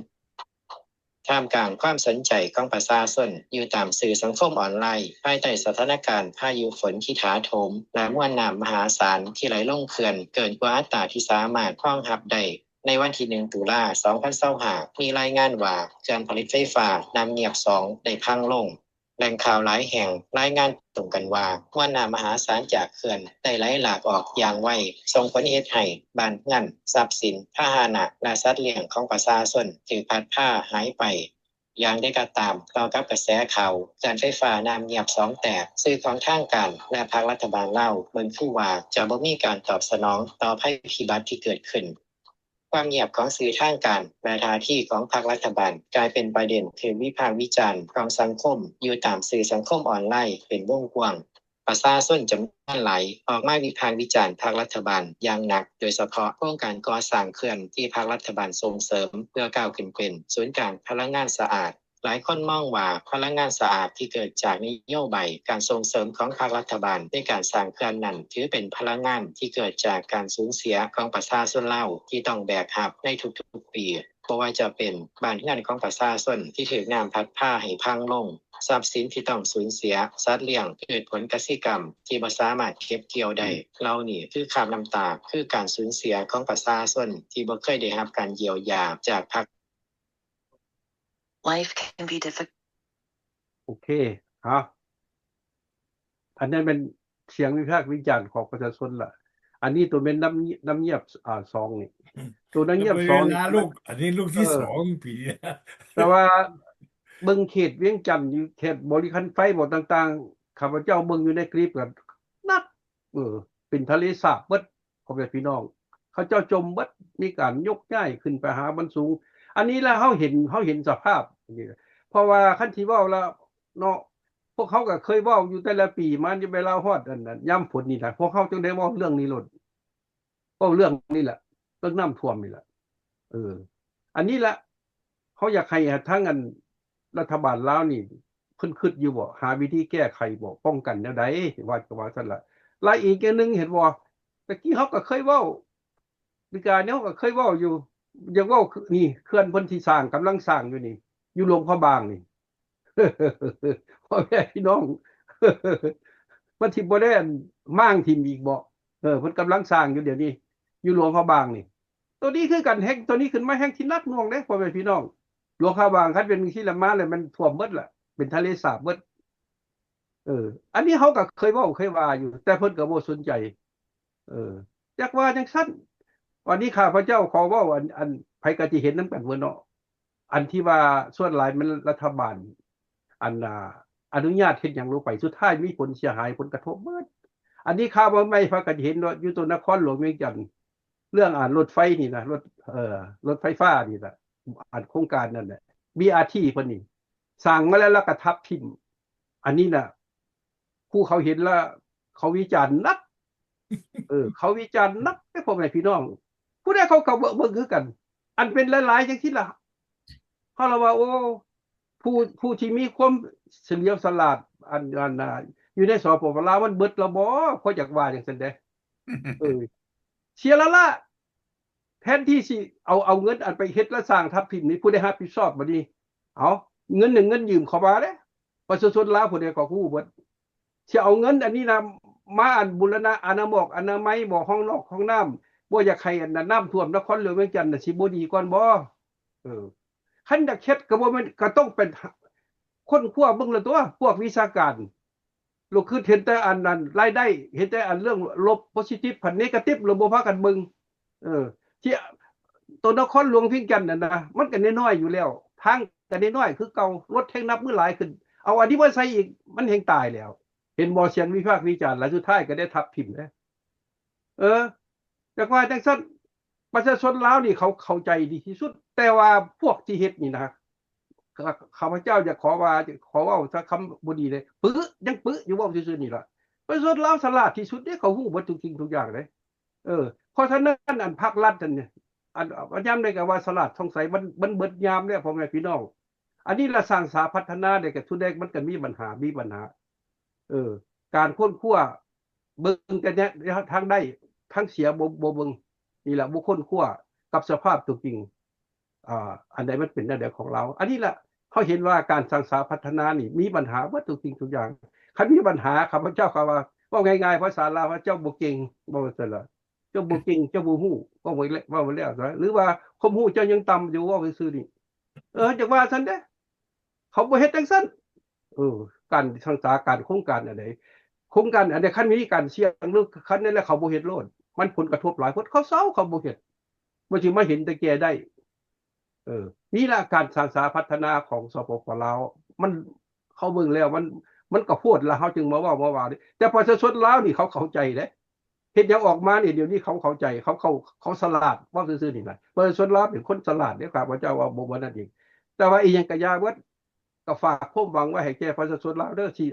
ທ່າມກາງຄວາມສົນໃຈຂອງປະຊາຊົນຢູ່ຕາມສື່ສັງຄົມອອນລາຍ ພາຍໃຕ້ສະຖານະການພາຍຸຝົນທີ່ຖາໂຖມ ແລະ ມວນນ້ຳມະຫາສານທີ່ໄຫຼລົງເຂື່ອນເກີນກວ່າອັດຕາທີ່ສາມາດຮອງຮັບໄດ້, ໃນວັນທີໜຶ່ງ ຕຸລາ ສອງພັນຊາວຫ້າ ມີລາຍງານວ່າ ເຂື່ອນຜະລິດໄຟຟ້ານ້ຳງຽບສອງ ໄດ້ພັງລົງ. ແຫຼ່ງຂ່າວຫຼາຍແຫ່ງລາຍງານຕົງກັນວ່າ ມວນນ້ຳມະຫາສານຈາກເຂື່ອນໄດ້ໄຫຼຫຼາກອອກຢ່າງໄວ, ສົ່ງຜົນເຮັດໃຫ້ບ້ານເຮືອນ, ຊັບສິນ, ພາຫະນະ ແລະ ສັດລ້ຽງຂອງປະຊາຊົນຖືກພັດພາຫາຍໄປ. ຢ່າງໃດກໍຕາມ, ຕໍ່ກັບກະແສຂ່າວເຂື່ອນໄຟຟ້ານ້ຳງຽບສອງແຕກ, ສື່ຂອງທາງການ ແລະ ພັກລັດຖະບານລາວເບິ່ງຄືວ່າຈະບໍ່ມີການຕອບສະໜອງຕໍ່ໄພພິບັດທີ່ເກີດຂຶ້ນ. ຄວາມງຽບຂອງສື່ທາງການ ແລະ ທ່າທີຂອງພັກລັດຖະບານ ກາຍເປັນປະເດັນຖືກວິພາກວິຈານຂອງສັງຄົມຢູ່ຕາມສື່ສັງຄົມອອນລາຍເປັນວົງກວ້າງ. ປະຊາຊົນຈຳນວນຫຼາຍອອກມາວິພາກວິຈານພັກລັດຖະບານຢ່າງໜັກ, ໂດຍສະເພາະໂຄງການກໍ່ສ້າງເຂື່ອນທີ່ພັກລັດຖະບານສົ່ງເສີມເພື່ອກ້າວຂຶ້ນເປັນສູນກາງພະລັງງານສະອາດ. ຫຼາຍຄົນມອງວ່າພະລັງງານສະອາດທີ່ເກີດຈາກນະໂຍບາຍການສົ່ງເສີມຂອງພັກລັດຖະບານໃນການສ້າງເຂື່ອນນັ້ນ ຖືເປັນພະລັງງານທີ່ເກີດຈາກການສູນເສຍຂອງປະຊາຊົນລາວທີ່ຕ້ອງແບກຮັບໃນທຸກໆປີ, ບໍ່ວ່າຈະເປັນບ້ານເຮືອນຂອງປະຊາຊົນທີ່ຖືກນ້ຳພັດພາໃຫ້ພັງລົງ, ຊັບສິນທີ່ຕ້ອງສູນເສຍ, ສັດລ້ຽງ, ພືດຜົນກະສິກຳທີ່ບໍ່ສາມາດເກັບກ່ຽວໄດ້, ເຫຼົ່ານີ້ຄືຄາບນ້ຳຕາ, ຄືການສູນເສຍຂອງປະຊາຊົນທີ່ບໍ່ເຄີຍໄດ້ຮັບການຢຽວຢາຈາກພັກ Life can be difficult. ໂອເຄ ເອົາ ອັນນັ້ນແມ່ນສຽງວິພາກວິຈານຂອງປະຊາຊົນລະ. ອັນນີ້ໂຕແມ່ນນ້ຳ ນ້ຳງຽບ ອ່າ ສອງນີ້ ໂຕນ້ຳງຽບສອງນີ້ ເວລາລູກ ອັນນີ້ລູກທີ ເອີ ສອງປີ ແຕ່ວ່າເບິ່ງເຂດວຽງຈັນ ຢູ່ເຂດບໍລິຄັນໄຟບໍຕ່າງໆ ຂ້າພະເຈົ້າເບິ່ງຢູ່ໃນຄລິບກໍໜັກ ເອີ ເປັນທະເລສາບເບິດ ພໍ່ແມ່ພີ່ນ້ອງ ເຂົາເຈົ້າຈົມເບິດ ມີການຍົກຍ້າຍຂຶ້ນໄປຫາບ່ອນສູງ. ອັນນີ້ລະເຮົາເຫັນ ເຮົາເຫັນສະພາບນີ້ ເພາະວ່າຄັນຊິເວົ້າລະເນາະ ພວກເຮົາກໍເຄີຍເວົ້າຢູ່ແຕ່ລະປີມາ ເວລາຮອດອັນນັ້ນ ຍາມຝົນນີ້ນະ ພວກເຮົາຈຶ່ງໄດ້ເວົ້າເລື່ອງນີ້ໂລດ ເວົ້າເລື່ອງນີ້ແຫຼະ ເລື່ອງນ້ຳຖ້ວມນີ້ແຫຼະ. ເອີ ອັນນີ້ລະ ເຮົາຢາກໃຫ້ທາງອັນລັດຖະບານລາວນີ້ ເພິ່ນຄິດຢູ່ບໍ່ ຫາວິທີແກ້ໄຂບໍ່ ປ້ອງກັນແນວໃດ ວ່າ ວ່າຊັ້ນລະ. ລະອີກຢ່າງໜຶ່ງເຫັນບໍ່ ຕະກີ້ເຮົາກໍເຄີຍເວົ້າ ປີກາຍນີ້ເຮົາກໍເຄີຍເວົ້າຢູ່ ຢາກເວົ້າ ນີ້ ເຂື່ອນເພິ່ນຊິສ້າງ ກຳລັງສ້າງຢູ່ນີ້ ຢູ່ຫຼວງພະບາງນີ້ ພໍ່ແມ່ພີ່ນ້ອງ ມັນຊິບໍ່ໄດ້ມ້າງຖິ້ມອີກບໍ່? ເອີ ເພິ່ນກຳລັງສ້າງຢູ່ດຽວນີ້ ຢູ່ຫຼວງພະບາງນີ້ ໂຕນີ້ຄືກັນ ແຮງ ໂຕນີ້ຂຶ້ນມາແຮງທີ່ໜັກໜ່ວງເດ້ ພໍ່ແມ່ພີ່ນ້ອງ. ຫຼວງພະບາງຄັນເປັນຈັ່ງຊີ້ລະ ມາແລ້ວມັນຖ້ວມເບິດລະ ເປັນທະເລສາບເບິດ. ເອີ ອັນນີ້ເຮົາກໍເຄີຍເວົ້າເຄີຍວ່າຢູ່ ແຕ່ເພິ່ນກໍບໍ່ສົນໃຈ. ເອີ ຈັກວ່າຈັ່ງຊັ້ນ ວັນນີ້ຂ້າພະເຈົ້າຂໍເວົ້າ ອັນ ອັນ ໃຜກໍຊິເຫັນນຳກັນເບິດເນາະ ອັນທີ່ວ່າສ່ວນຫຼາຍແມ່ນລັດຖະບານ ອັນ ອ່າ ອະນຸຍາດເຮັດຫຍັງລົງໄປ ສຸດທ້າຍມີຜົນເສຍຫາຍ ຜົນກະທົບເບິດ. ອັນນີ້ຂ່າວໃໝ່ໆ ພາກັນເຫັນເນາະ ຢູ່ຕົວນະຄອນຫຼວງວຽງຈັນ ເລື່ອງ ອາ ລົດໄຟນີ້ນະ ລົດ ເອີ ລົດໄຟຟ້ານີ້ນະ ອັນໂຄງການນັ້ນແຫຼະ ບີອາທີ ເພິ່ນນີ້ ສ້າງມາແລ້ວ ແລ້ວກໍທັບຖິ້ມ. ອັນນີ້ນະ ຜູ້ເຂົາເຫັນລະເຂົາວິຈານໜັກ ເອີ ເຂົາວິຈານໜັກເດ້ ພໍ່ແມ່ພີ່ນ້ອງ ຜູ້ໃດເຂົາກໍເບິ່ງ ເບິ່ງຄືກັນ. ອັນເປັນຫຼາຍໆຈັ່ງຊີ້ລະ ເຮົາລະວ່າ ໂອ້ ຜູ້ ຜູ້ທີ່ມີຄວາມສະຫຼຽວສະຫຼາດ ອັນ ອັນ ອ່າ ຢູ່ໃນ ສປປ ລາວ ມັນເບິດລະບໍ ຂ້ອຍຢາກວ່າຈັ່ງຊັ້ນເດ້. ເອີ ເສຍລະລະ ແທນທີ່ຊິເອົາ ເອົາເງິນອັນໄປເຮັດລະສ້າງທັບຖິ້ມນີ້ ຜູ້ໃດຮັບຜິດຊອບບາດນີ້? ເອົາ ເງິນນັ້ນເງິນຢືມເຂົາມາເດ້ ປະຊາຊົນລາວຜູ້ໃດກໍຮູ້ເບິດ. ຊິເອົາເງິນອັນນີ້ນະ ມາອັນບູລະນະອະນາໝອກອະນາໄມບໍ ຫ້ອງນອກຫ້ອງນ້ຳ ບໍ່ຢາກໃຫ້ອັນນັ້ນ ນ້ຳຖ້ວມນະຄອນຫຼວງວຽງຈັນນະ ຊິບໍ່ດີກ່ອນບໍ? ເອີ ຄັນຢາກເຮັດກໍບໍ່ແມ່ນ ກໍຕ້ອງໄປຄົ້ນຄວ້າເບິ່ງລະຕົວະ ພວກວິຊາການ. ໂລດຄິດເຫັນແຕ່ອັນນັ້ນລາຍໄດ້ ເຫັນແຕ່ອັນເລື່ອງລົບ ໂພຊິຕິບ ພັດເນກາຕິບ ລະບໍ່ພາກັນເບິ່ງ. ເອີ ທີ່ຕົວນະຄອນຫຼວງວຽງຈັນນັ້ນນະ ມັນກໍນ້ອຍໆຢູ່ແລ້ວ ທາງກໍນ້ອຍໆຄືເກົ່າ ລົດແຮງນັບມື້ຫຼາຍຂຶ້ນ ເອົາອັນນີ້ມາໃສ່ອີກ ມັນແຮງຕາຍແລ້ວ. ເຫັນບໍ່ ສຽງວິພາກວິຈານ ແລະສຸດທ້າຍກໍໄດ້ທັບຖິ້ມເດ້. ເອີ ຈັກວ່າຈັ່ງຊັ້ນ ປະຊາຊົນລາວນີ້ເຂົາເຂົ້າໃຈດີທີ່ສຸດ ແຕ່ວ່າພວກທີ່ເຮັດນີ້ນະ ຂ້າ ຂ້າພະເຈົ້າຢາກຂໍວ່າ ຂໍເວົ້າສັກຄຳບໍ່ດີເດ້ ປຶ ຍັງປຶຢູ່ ເວົ້າຊື່ໆນີ້ລະ. ປະຊາຊົນລາວສະຫຼາດທີ່ສຸດເດ້ ເຂົາຮູ້ເບິດທຸກສິ່ງທຸກຢ່າງເດ້. ເອີ ເພາະສະນັ້ນ ອັນພາກລັດນັ້ນ ອັນ ຍາມໃດກໍວ່າສະຫຼາດ ສົງໄສມັນ ມັນເບິດຍາມແລ້ວ ພໍ່ແມ່ພີ່ນ້ອງ. ອັນນີ້ລະສ້າງສາພັດທະນາໄດ້ ກໍທຸແດງມັນກໍມີບັນຫາ ມີບັນຫາ. ເອີ ການຄົ້ນຄວ້າເບິ່ງແຕ່ແນວທາງໄດ້ ທາງເສຍບໍ່ ບໍ່ເບິ່ງ. ນີ້ລະ ບໍ່ຄົ້ນຄວ້າກັບສະພາບຕົວຈິງ ອ່າ ອັນໃດມັນເປັນແນວໃດຂອງລາວ. ອັນນີ້ລະ ເຮົາເຫັນວ່າການສ້າງສາພັດທະນານີ້ມີບັນຫາເບິດທຸກສິ່ງທຸກຢ່າງ. ຄັນມີບັນຫາ ຂ້າພະເຈົ້າກໍວ່າ ເວົ້າງ່າຍໆ ພາສາລາວວ່າ ເຈົ້າບໍ່ເກັ່ງ ເວົ້າຊັ້ນລະ ເຈົ້າບໍ່ເກັ່ງ ເຈົ້າບໍ່ຮູ້ ເວົ້າໄປແລ້ວ ເວົ້າໄປແລ້ວ ຫຼືວ່າຄວາມຮູ້ເຈົ້າຍັງຕ່ຳຢູ່ ເວົ້າຊື່ໆນີ້. ເອີ ຈັກວ່າຊັ້ນເດ້ ເຂົາບໍ່ເຮັດຈັ່ງຊັ້ນ. ເອີ ການສຶກສາ ການໂຄງການອັນໃດ ໂຄງການອັນໃດ ຄັນມີການສ່ຽງ ຫຼື ຄັນນັ້ນແລ້ວ ເຂົາບໍ່ເຮັດໂລດ ມັນຜົນກະທົບຫຼາຍໂພດ ເຂົາເຊົາ ເຂົາບໍ່ເຮັດ ບໍ່ຊິມາເຫັນແຕ່ແກ່ໄດ້. ເອີ ນີ້ລະການສ້າງສາພັດທະນາຂອງ ສປປ ລາວ ມັນ ເຂົາເບິ່ງແລ້ວ ມັນ ມັນກະໂພດລະ ເຮົາຈຶ່ງມາເວົ້າມາວ່າເດ້. ແຕ່ປະຊາຊົນລາວນີ້ເຂົາເຂົ້າໃຈເດ້ ເຮັດຫຍັງອອກມານີ້ ດຽວນີ້ເຂົາເຂົ້າໃຈ ເຂົາ ເຂົາ ເຂົາສະຫຼາດ ເວົ້າຊື່ໆນີ້ນະ. ປະຊາຊົນລາວເປັນຄົນສະຫຼາດເດ້ ຂ້າພະເຈົ້າວ່າບໍ່ ບໍ່ນັ້ນອີກ. ແຕ່ວ່າອີ່ຫຍັງກະຢ່າເບິດ ກໍຝາກຄວາມຫວັງໄວ້ໃຫ້ແກ່ປະຊາຊົນລາວເດີ ຊິ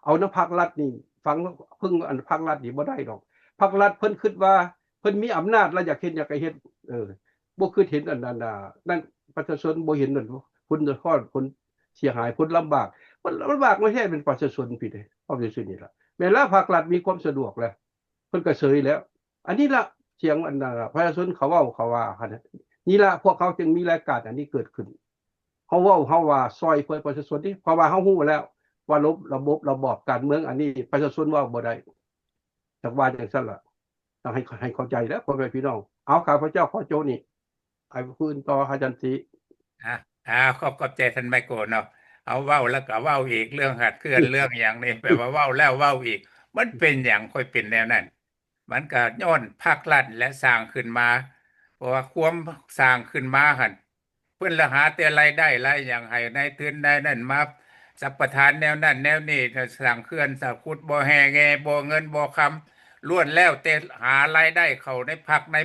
ເອົານຳພາກລັດນີ້ ຫວັງເພິ່ງອັນພາກລັດນີ້ບໍ່ໄດ້ດອກ. ພາກລັດເພິ່ນຄິດວ່າເພິ່ນມີອຳນາດ ແລ້ວຢາກເຮັດຫຍັງກໍເຮັດ ເອີ ບໍ່ຄິດເຫັນອັນນັ້ນ ອັນນັ້ນ ປະຊາຊົນບໍ່ເຫັນອັນ ຜົນເດືອດຮ້ອນ ຜົນເສຍຫາຍ ຜົນລຳບາກ. ຜົນລຳບາກມາແທ້ແມ່ນປະຊາຊົນພີ້ເດ້ ເວົ້າຊື່ໆນີ້ລະ. ແມ່ນລະ ພາກລັດມີຄວາມສະດວກແລ້ວ ເພິ່ນກໍເຊີຍແລ້ວ. ອັນນີ້ລະສຽງອັນ ປະຊາຊົນເຂົາເວົ້າ ເຂົາວ່າຫັ້ນ. ນີ້ລະພວກເຮົາຈຶ່ງມີລາຍການອັນນີ້ເກີດຂຶ້ນ ເຮົາເວົ້າ ເຮົາວ່າຊ່ອຍເພື່ອປະຊາຊົນນີ້ ເພາະວ່າເຮົາຮູ້ແລ້ວວ່າລະບົບ ລະບົບ ລະບອບການເມືອງອັນນີ້ປະຊາຊົນເວົ້າບໍ່ໄດ້. ຈັກວ່າຈັ່ງຊັ້ນລະ ຕ້ອງໃຫ້ ໃຫ້ເຂົ້າໃຈເດີພໍ່ແມ່ພີ່ນ້ອງ. ເອົາ ຂ້າພະເຈົ້າຂໍໂຈະນີ້ ໃຫ້ຜູ້ອື່ນຕໍ່ ອາຈານຕິ. ອາ ອາ ຂອບ ຂອບໃຈທ່ານໄມໂກເນາະ. ເອົາ ເວົ້າແລ້ວກໍເວົ້າອີກ ເລື່ອງຫາດເຄື່ອນ ເລື່ອງຫຍັງນີ້ ແປວ່າເວົ້າແລ້ວເວົ້າອີກ. ມັນເປັນຫຍັງຄ່ອຍເປັນແນວນັ້ນ? ມັນກໍຍ້ອນພາກລັດແຫຼະສ້າງຂຶ້ນມາ ເພາະວ່າຄວາມສ້າງຂຶ້ນມາຫັ້ນ ເພິ່ນລະຫາແຕ່ລາຍໄດ້ລາຍຫຍັງ ໃຫ້ນາຍທຶນນາຍນັ້ນມາສຳປະທານແນວນັ້ນແນວນີ້ ສ້າງເຂື່ອນ ສ້າງ ຂຸດບໍ່ແຮ່ແງ່ບໍ່ເງິນບໍ່ຄຳ ລ້ວນແລ້ວແຕ່ຫາລາຍໄດ້ເຂົ້າໃນພັກໃນ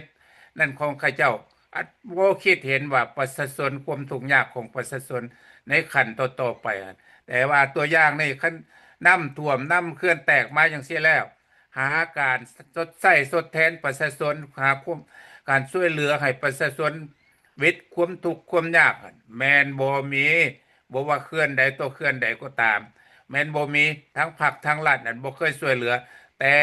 ນັ້ນຂອງເຂົາເຈົ້າ ອັນ ບໍ່ຄິດເຫັນວ່າປະຊາຊົນ ຄວາມທຸກຍາກຂອງປະຊາຊົນໃນຂັ້ນຕໍ່ໆໄປຫັ້ນ. ແຕ່ວ່າຕົວຢ່າງນີ້ ຄັນນ້ຳຖ້ວມ ນ້ຳເຂື່ອນແຕກມາຈັ່ງຊີ້ແລ້ວ ຫາການຊົດໃຊ້ຊົດແທນປະຊາຊົນ ຫາຄວາມ ການຊ່ວຍເຫຼືອໃຫ້ປະຊາຊົນເວັດຄວາມທຸກຄວາມຍາກຫັ້ນ ແມ່ນບໍ່ມີ. ບໍ່ວ່າເຂື່ອນໃດຕໍ່ເຂື່ອນໃດກໍຕາມ ແມ່ນບໍ່ມີ. ທັງພັກທັງລັດນັ້ນບໍ່ເຄີຍຊ່ວຍເຫຼືອ ແຕ່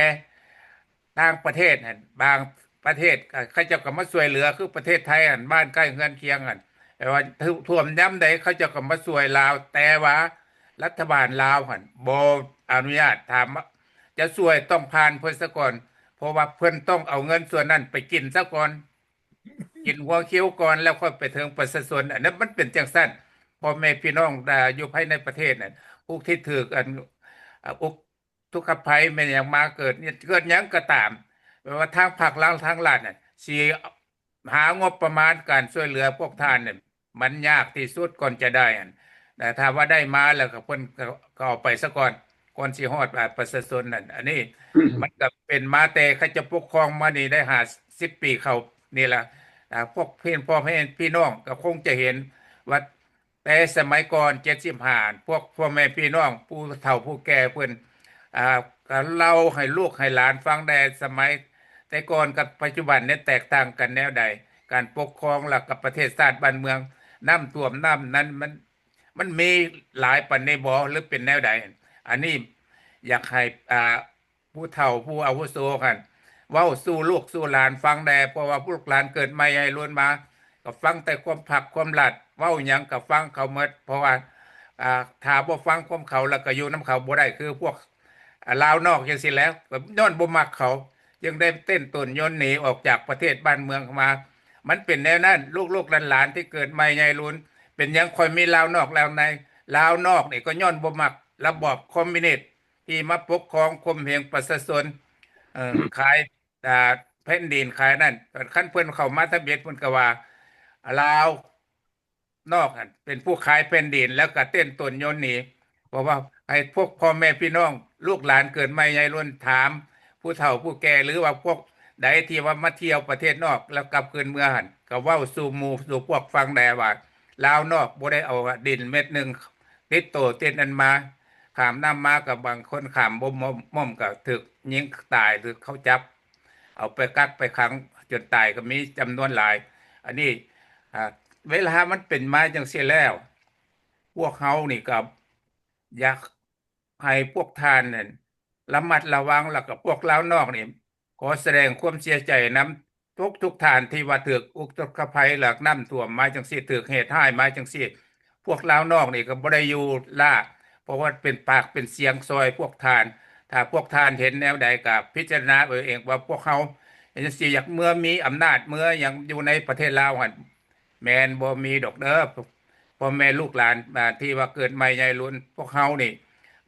ຕ່າງປະເທດຫັ້ນ ບາງປະເທດ ເຂົາເຈົ້າກໍມາຊ່ວຍເຫຼືອ ຄືປະເທດໄທຫັ້ນ ບ້ານໃກ້ເຮືອນຄຽງຫັ້ນ ແປວ່າຖ້ວມຍາມໃດ ເຂົາເຈົ້າກໍມາຊ່ວຍລາວ ແຕ່ວ່າລັດຖະບານລາວຫັ້ນບໍ່ອະນຸຍາດ. ຖ້າຈະຊ່ວຍຕ້ອງຜ່ານເພິ່ນສາກ່ອນ ເພາະວ່າເພິ່ນຕ້ອງເອົາເງິນສ່ວນນັ້ນໄປກິນສາກ່ອນ ກິນຫົວຄິວກ່ອນ ແລ້ວຄ່ອຍໄປເຖິງປະຊາຊົນ. ອັນນັ້ນມັນເປັນຈັ່ງຊັ້ນ ພໍ່ແມ່ພີ່ນ້ອງ ອາ ຢູ່ພາຍໃນປະເທດນັ້ນ ຜູ້ທີ່ຖືກອັນ ອາ ອຸກ ທຸກຂະໄພແມ່ນຫຍັງມາເກີດ ເກີດຫຍັງກໍຕາມ ແປວ່າທາງພັກລັດ ທາງລັດນັ້ນ ຊິຫາງົບປະມານການຊ່ວຍເຫຼືອພວກທ່ານນັ້ນ ມັນຍາກທີ່ສຸດກ່ອນຈະໄດ້ຫັ້ນ. ແຕ່ຖ້າວ່າໄດ້ມາແລ້ວກໍເພິ່ນກໍ ກໍເອົາໄປຊະກ່ອນ ກ່ອນຊິຮອດ ອ່າ ປະຊາຊົນນັ້ນ. ອັນນີ້ ມັນກໍເປັນມາແຕ່ເຂົາເຈົ້າປົກຄອງມານີ້ໄດ້ຫ້າສິບປີເຂົ້ານີ້ລະ. ອ່າ ພວກເພື່ອນ ພໍ່ແມ່ພີ່ນ້ອງກໍຄົງຈະເຫັນວ່າ ແຕ່ສະໄໝກ່ອນເຈັດສິບຫ້າ ພວກພໍ່ແມ່ພີ່ນ້ອງ ຜູ້ເຖົ້າຜູ້ແກ່ເພິ່ນ ອ່າ ກໍເລົ່າໃຫ້ລູກໃຫ້ຫຼານຟັງແດ່ ສະໄໝແຕ່ກ່ອນກັບປັດຈຸບັນນີ້ແຕກຕ່າງກັນແນວໃດ? ການປົກຄອງ ແລ້ວກັບປະເທດຊາດບ້ານເມືອງ ນ້ຳຖ້ວມ ນ້ຳນັ້ນ ມັນ ມັນມີຫຼາຍປານນີ້ບໍ່ ຫຼືເປັນແນວໃດ? ອັນນີ້ຢາກໃຫ້ ອ່າ ຜູ້ເຖົ້າຜູ້ອາວຸໂສຫັ້ນ ເວົ້າສູ່ລູກສູ່ຫຼານຟັງແດ່ ເພາະວ່າລູກຫຼານເກີດໃໝ່ໃຫຍ່ລຸນມາ ກໍຟັງແຕ່ຄວາມພັກຄວາມລັດ ເວົ້າຫຍັງກໍຟັງເຂົາໝົດ. ເພາະວ່າ ອ່າ ຖ້າບໍ່ຟັງຄວາມເຂົາ ແລ້ວກໍຢູ່ນຳເຂົາບໍ່ໄດ້ ຄືພວກ ອ່າ ລາວນອກຈັ່ງຊີ້ແຫຼະ ກໍຍ້ອນບໍ່ມັກເຂົາ ຈຶ່ງໄດ້ເຕັ້ນຕົນຍົນໜີອອກຈາກປະເທດບ້ານເມືອງມາ. ມັນເປັນແນວນັ້ນ ລູກໆຫຼານໆທີ່ເກີດໃໝ່ໃຫຍ່ລຸນ ເປັນຫຍັງຂ້ອຍມີລາວນອກລາວໃນ? ລາວນອກນີ້ກໍຍ້ອນບໍ່ມັກລະບອບຄອມມິວນິດ ທີ່ມາປົກຄອງຂົ່ມເຫງປະຊາຊົນ ເອີ ຂາຍ ອ່າ ແຜ່ນດິນຂາຍນັ້ນ. ຄັນເພິ່ນເຂົ້າມາທຳອິດ ເພິ່ນກໍວ່າລາວນອກຫັ້ນເປັນຜູ້ຂາຍແຜ່ນດິນ ແລ້ວກໍເຕັ້ນຕົນຍົນໜີ. ເພາະວ່າໃຫ້ພວກພໍ່ແມ່ພີ່ນ້ອງ ລູກຫຼານເກີດໃໝ່ໃຫຍ່ລຸນ ຖາມຜູ້ເຖົ້າຜູ້ແກ່ ຫຼືວ່າພວກໃດທີ່ວ່າມາທ່ຽວປະເທດນອກ ແລ້ວກັບຄືນເມືອຫັ້ນ ກໍເວົ້າສູ່ໝູ່ສູ່ພວກຟັງແດ່ວ່າ ລາວນອກບໍ່ໄດ້ເອົາດິນເມັດໜຶ່ງ ຕິດໂຕຕິດນັ້ນມາ ຂ້າມນ້ຳມາກໍບາງຄົນຂ້າມບໍ່ໝ້ອມ ໝ້ອມກໍຖືກຍິງຕາຍ ຖືກເຂົາຈັບ ເອົາໄປກັກໄປຂັງຈົນຕາຍກໍມີຈຳນວນຫຼາຍ. ອັນນີ້ ອ່າ ເວລາມັນເປັນມາຈັ່ງຊີ້ແລ້ວ ພວກເຮົານີ້ກໍຢາກ ໃຫ້ພວກທ່ານນັ້ນລະມັດລະວັງ ແລ້ວກໍພວກລາວນອກນີ້ ຂໍສະແດງຄວາມເສຍໃຈນຳທຸກໆທ່ານທີ່ວ່າຖືກອຸທົກກະໄພ ແລ້ວນ້ຳຖ້ວມມາຈັ່ງຊີ້ ຖືກເຫດຮ້າຍມາຈັ່ງຊີ້. ພວກລາວນອກນີ້ກໍບໍ່ໄດ້ຢູ່ລ້າ ເພາະວ່າເປັນປາກເປັນສຽງຊ່ອຍພວກທ່ານ. ຖ້າພວກທ່ານເຫັນແນວໃດກໍພິຈາລະນາເອົາເອງວ່າພວກເຮົາຈັ່ງຊີ້ ຢາກເມືອມີອຳນາດ ເມືອຫຍັງຢູ່ໃນປະເທດລາວຫັ້ນ ແມ່ນບໍ່ມີດອກເດີ ພໍ່ແມ່ລູກຫຼານ ອ່າ ທີ່ວ່າເກີດໃໝ່ໃຫຍ່ລຸນ ພວກເຮົານີ້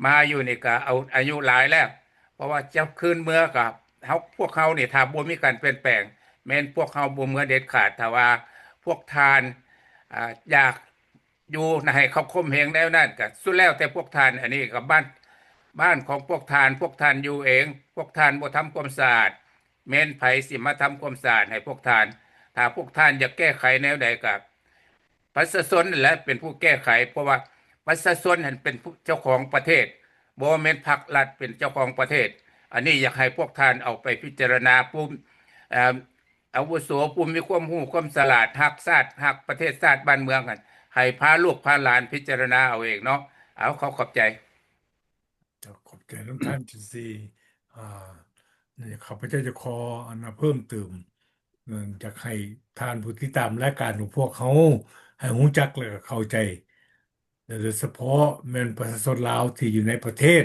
ມາຢູ່ນີ້ກະເອົາອາຍຸຫຼາຍແລ້ວ ເພາະວ່າຈະຄືນເມືອກະເຮົາ ພວກເຮົານີ້ ຖ້າບໍ່ມີການປ່ຽນແປງ ແມ່ນພວກເຮົາບໍ່ເມືອເດັດຂາດ. ຖ້າວ່າພວກທ່ານ ອ່າ ຢາກຢູ່ໃຫ້ເຂົາຂົ່ມເຫງແນວນັ້ນ ກະສຸດແລ້ວແຕ່ພວກທ່ານ. ອັນນີ້ກະບ້ານ ບ້ານຂອງພວກທ່ານ ພວກທ່ານຢູ່ເອງ ພວກທ່ານບໍ່ທຳຄວາມສະອາດ ແມ່ນໃຜຊິມາທຳຄວາມສະອາດໃຫ້ພວກທ່ານ? ຖ້າພວກທ່ານຢາກແກ້ໄຂແນວໃດ ກໍປະຊາຊົນນັ້ນແຫຼະເປັນຜູ້ແກ້ໄຂ ເພາະວ່າປະຊາຊົນຫັ້ນເປັນຜູ້ເຈົ້າຂອງປະເທດ ບໍ່ແມ່ນພັກລັດເປັນເຈົ້າຂອງປະເທດ. ອັນນີ້ຢາກໃຫ້ພວກທ່ານເອົາໄປພິຈາລະນາ ຜູ້ ເອີ ອາວຸໂສ ຜູ້ມີຄວາມຮູ້ຄວາມສະຫຼາດ ຮັກຊາດ ຮັກປະເທດຊາດບ້ານເມືອງຫັ້ນ ໃຫ້ພາລູກພາຫຼານພິຈາລະນາເອົາເອງເນາະ. ເອົາ ຂໍຂອບໃຈ. ເຈົ້າ ຂອບໃຈນຳທ່ານ ຈູຊີ. ອ່າ ນີ້ຂ້າພະເຈົ້າຈະຂໍອັນນາເພີ່ມເຕີມ ເອີ ຢາກໃຫ້ທ່ານຜູ້ຕິດຕາມລາຍການຂອງພວກເຮົາໃຫ້ຮູ້ຈັກ ແລະ ກໍເຂົ້າໃຈ ແລະ ໂດຍສະເພາະແມ່ນປະຊາຊົນລາວທີ່ຢູ່ໃນປະເທດ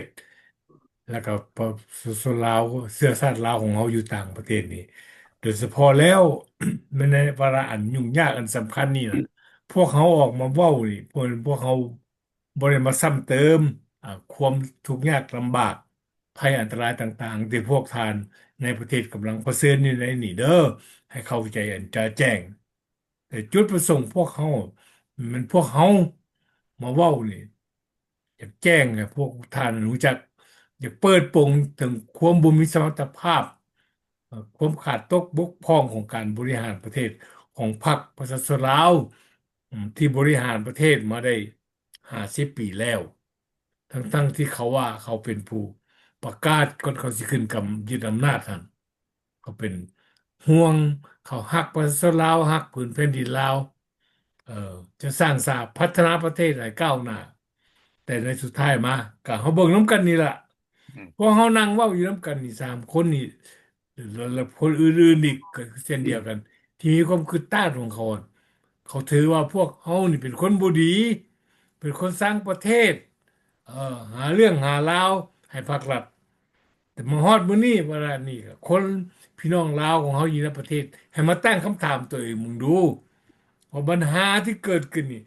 ແລະ ກໍປະຊາຊົນລາວ ເຊື້ອຊາດລາວຂອງເຮົາຢູ່ຕ່າງປະເທດນີ້ ໂດຍສະເພາະແລ້ວ ແມ່ນໃນວາລະອັນຫຍຸ້ງຍາກອັນສຳຄັນນີ້ນະ ພວກເຮົາອອກມາເວົ້ານີ້ ເພາະ ເພາະພວກເຮົາ ບໍ່ໄດ້ມາຊ້ຳເຕີມ ອ່າ ຄວາມທຸກຍາກລຳບາກ ໄພອັນຕະລາຍຕ່າງໆ ທີ່ພວກທ່ານໃນປະເທດກຳລັງປະເຊີນຢູ່ໃນນີ້ເດີ ໃຫ້ເຂົ້າໃຈອັນຈະແຈ້ງ. ແຕ່ຈຸດປະສົງພວກເຮົາ ແມ່ນພວກເຮົາມາເວົ້ານີ້ ຢາກແຈ້ງໃຫ້ພວກທ່ານຮູ້ຈັກ ຢາກເປີດໂປງເຖິງຄວາມບໍ່ມີສະມັດຕະພາບ ເອີ ຄວາມຂາດຕົກບົກຜ່ອງຂອງການບໍລິຫານປະເທດຂອງພັກປະຊາຊົນລາວ ອາ ທີ່ບໍລິຫານປະເທດມາໄດ້ ຫ້າສິບປີແລ້ວ ທັງໆທີ່ເຂົາວ່າເຂົາເປັນຜູ້ປະກາດກ່ອນເຂົາຊິຂຶ້ນກຳ ຍຶດອຳນາດຫັ້ນ ເຂົາເປັນຫ່ວງ ເຂົາຮັກປະຊາຊົນລາວ ຮັກພື້ນແຜ່ນດິນລາວ ເອີ ຈະສ້າງສາພັດທະນາປະເທດໃຫ້ກ້າວໜ້າ ແຕ່ໃນສຸດທ້າຍມາ ກໍເຮົາເບິ່ງນຳກັນນີ້ລະ ອືມ ພວກເຮົານັ່ງເວົ້າຢູ່ນຳກັນນີ້ ສາມຄົນນີ້ ແລະ ແລະ ຄົນອື່ນໆອີກກໍເຊັ່ນດຽວກັນ ທີ່ມີຄວາມຄິດຕ່າງຂອງເຂົາ ເຂົາຖືວ່າພວກເຮົານີ້ເປັນຄົນບໍ່ດີ ເປັນຄົນສ້າງປະເທດ ເອີ ຫາເລື່ອງຫາລາວໃຫ້ພັກລັດ ແຕ່ມາຮອດມື້ນີ້ ວາລະນີ້ ຄົນ ພີ່ນ້ອງລາວຂອງເຮົາຢູ່ໃນປະເທດ ໃຫ້ມາຕັ້ງຄຳຖາມຕົວເອງເບິ່ງດູ ວ່າບັນຫາທີ່ເກີດຂຶ້ນນີ້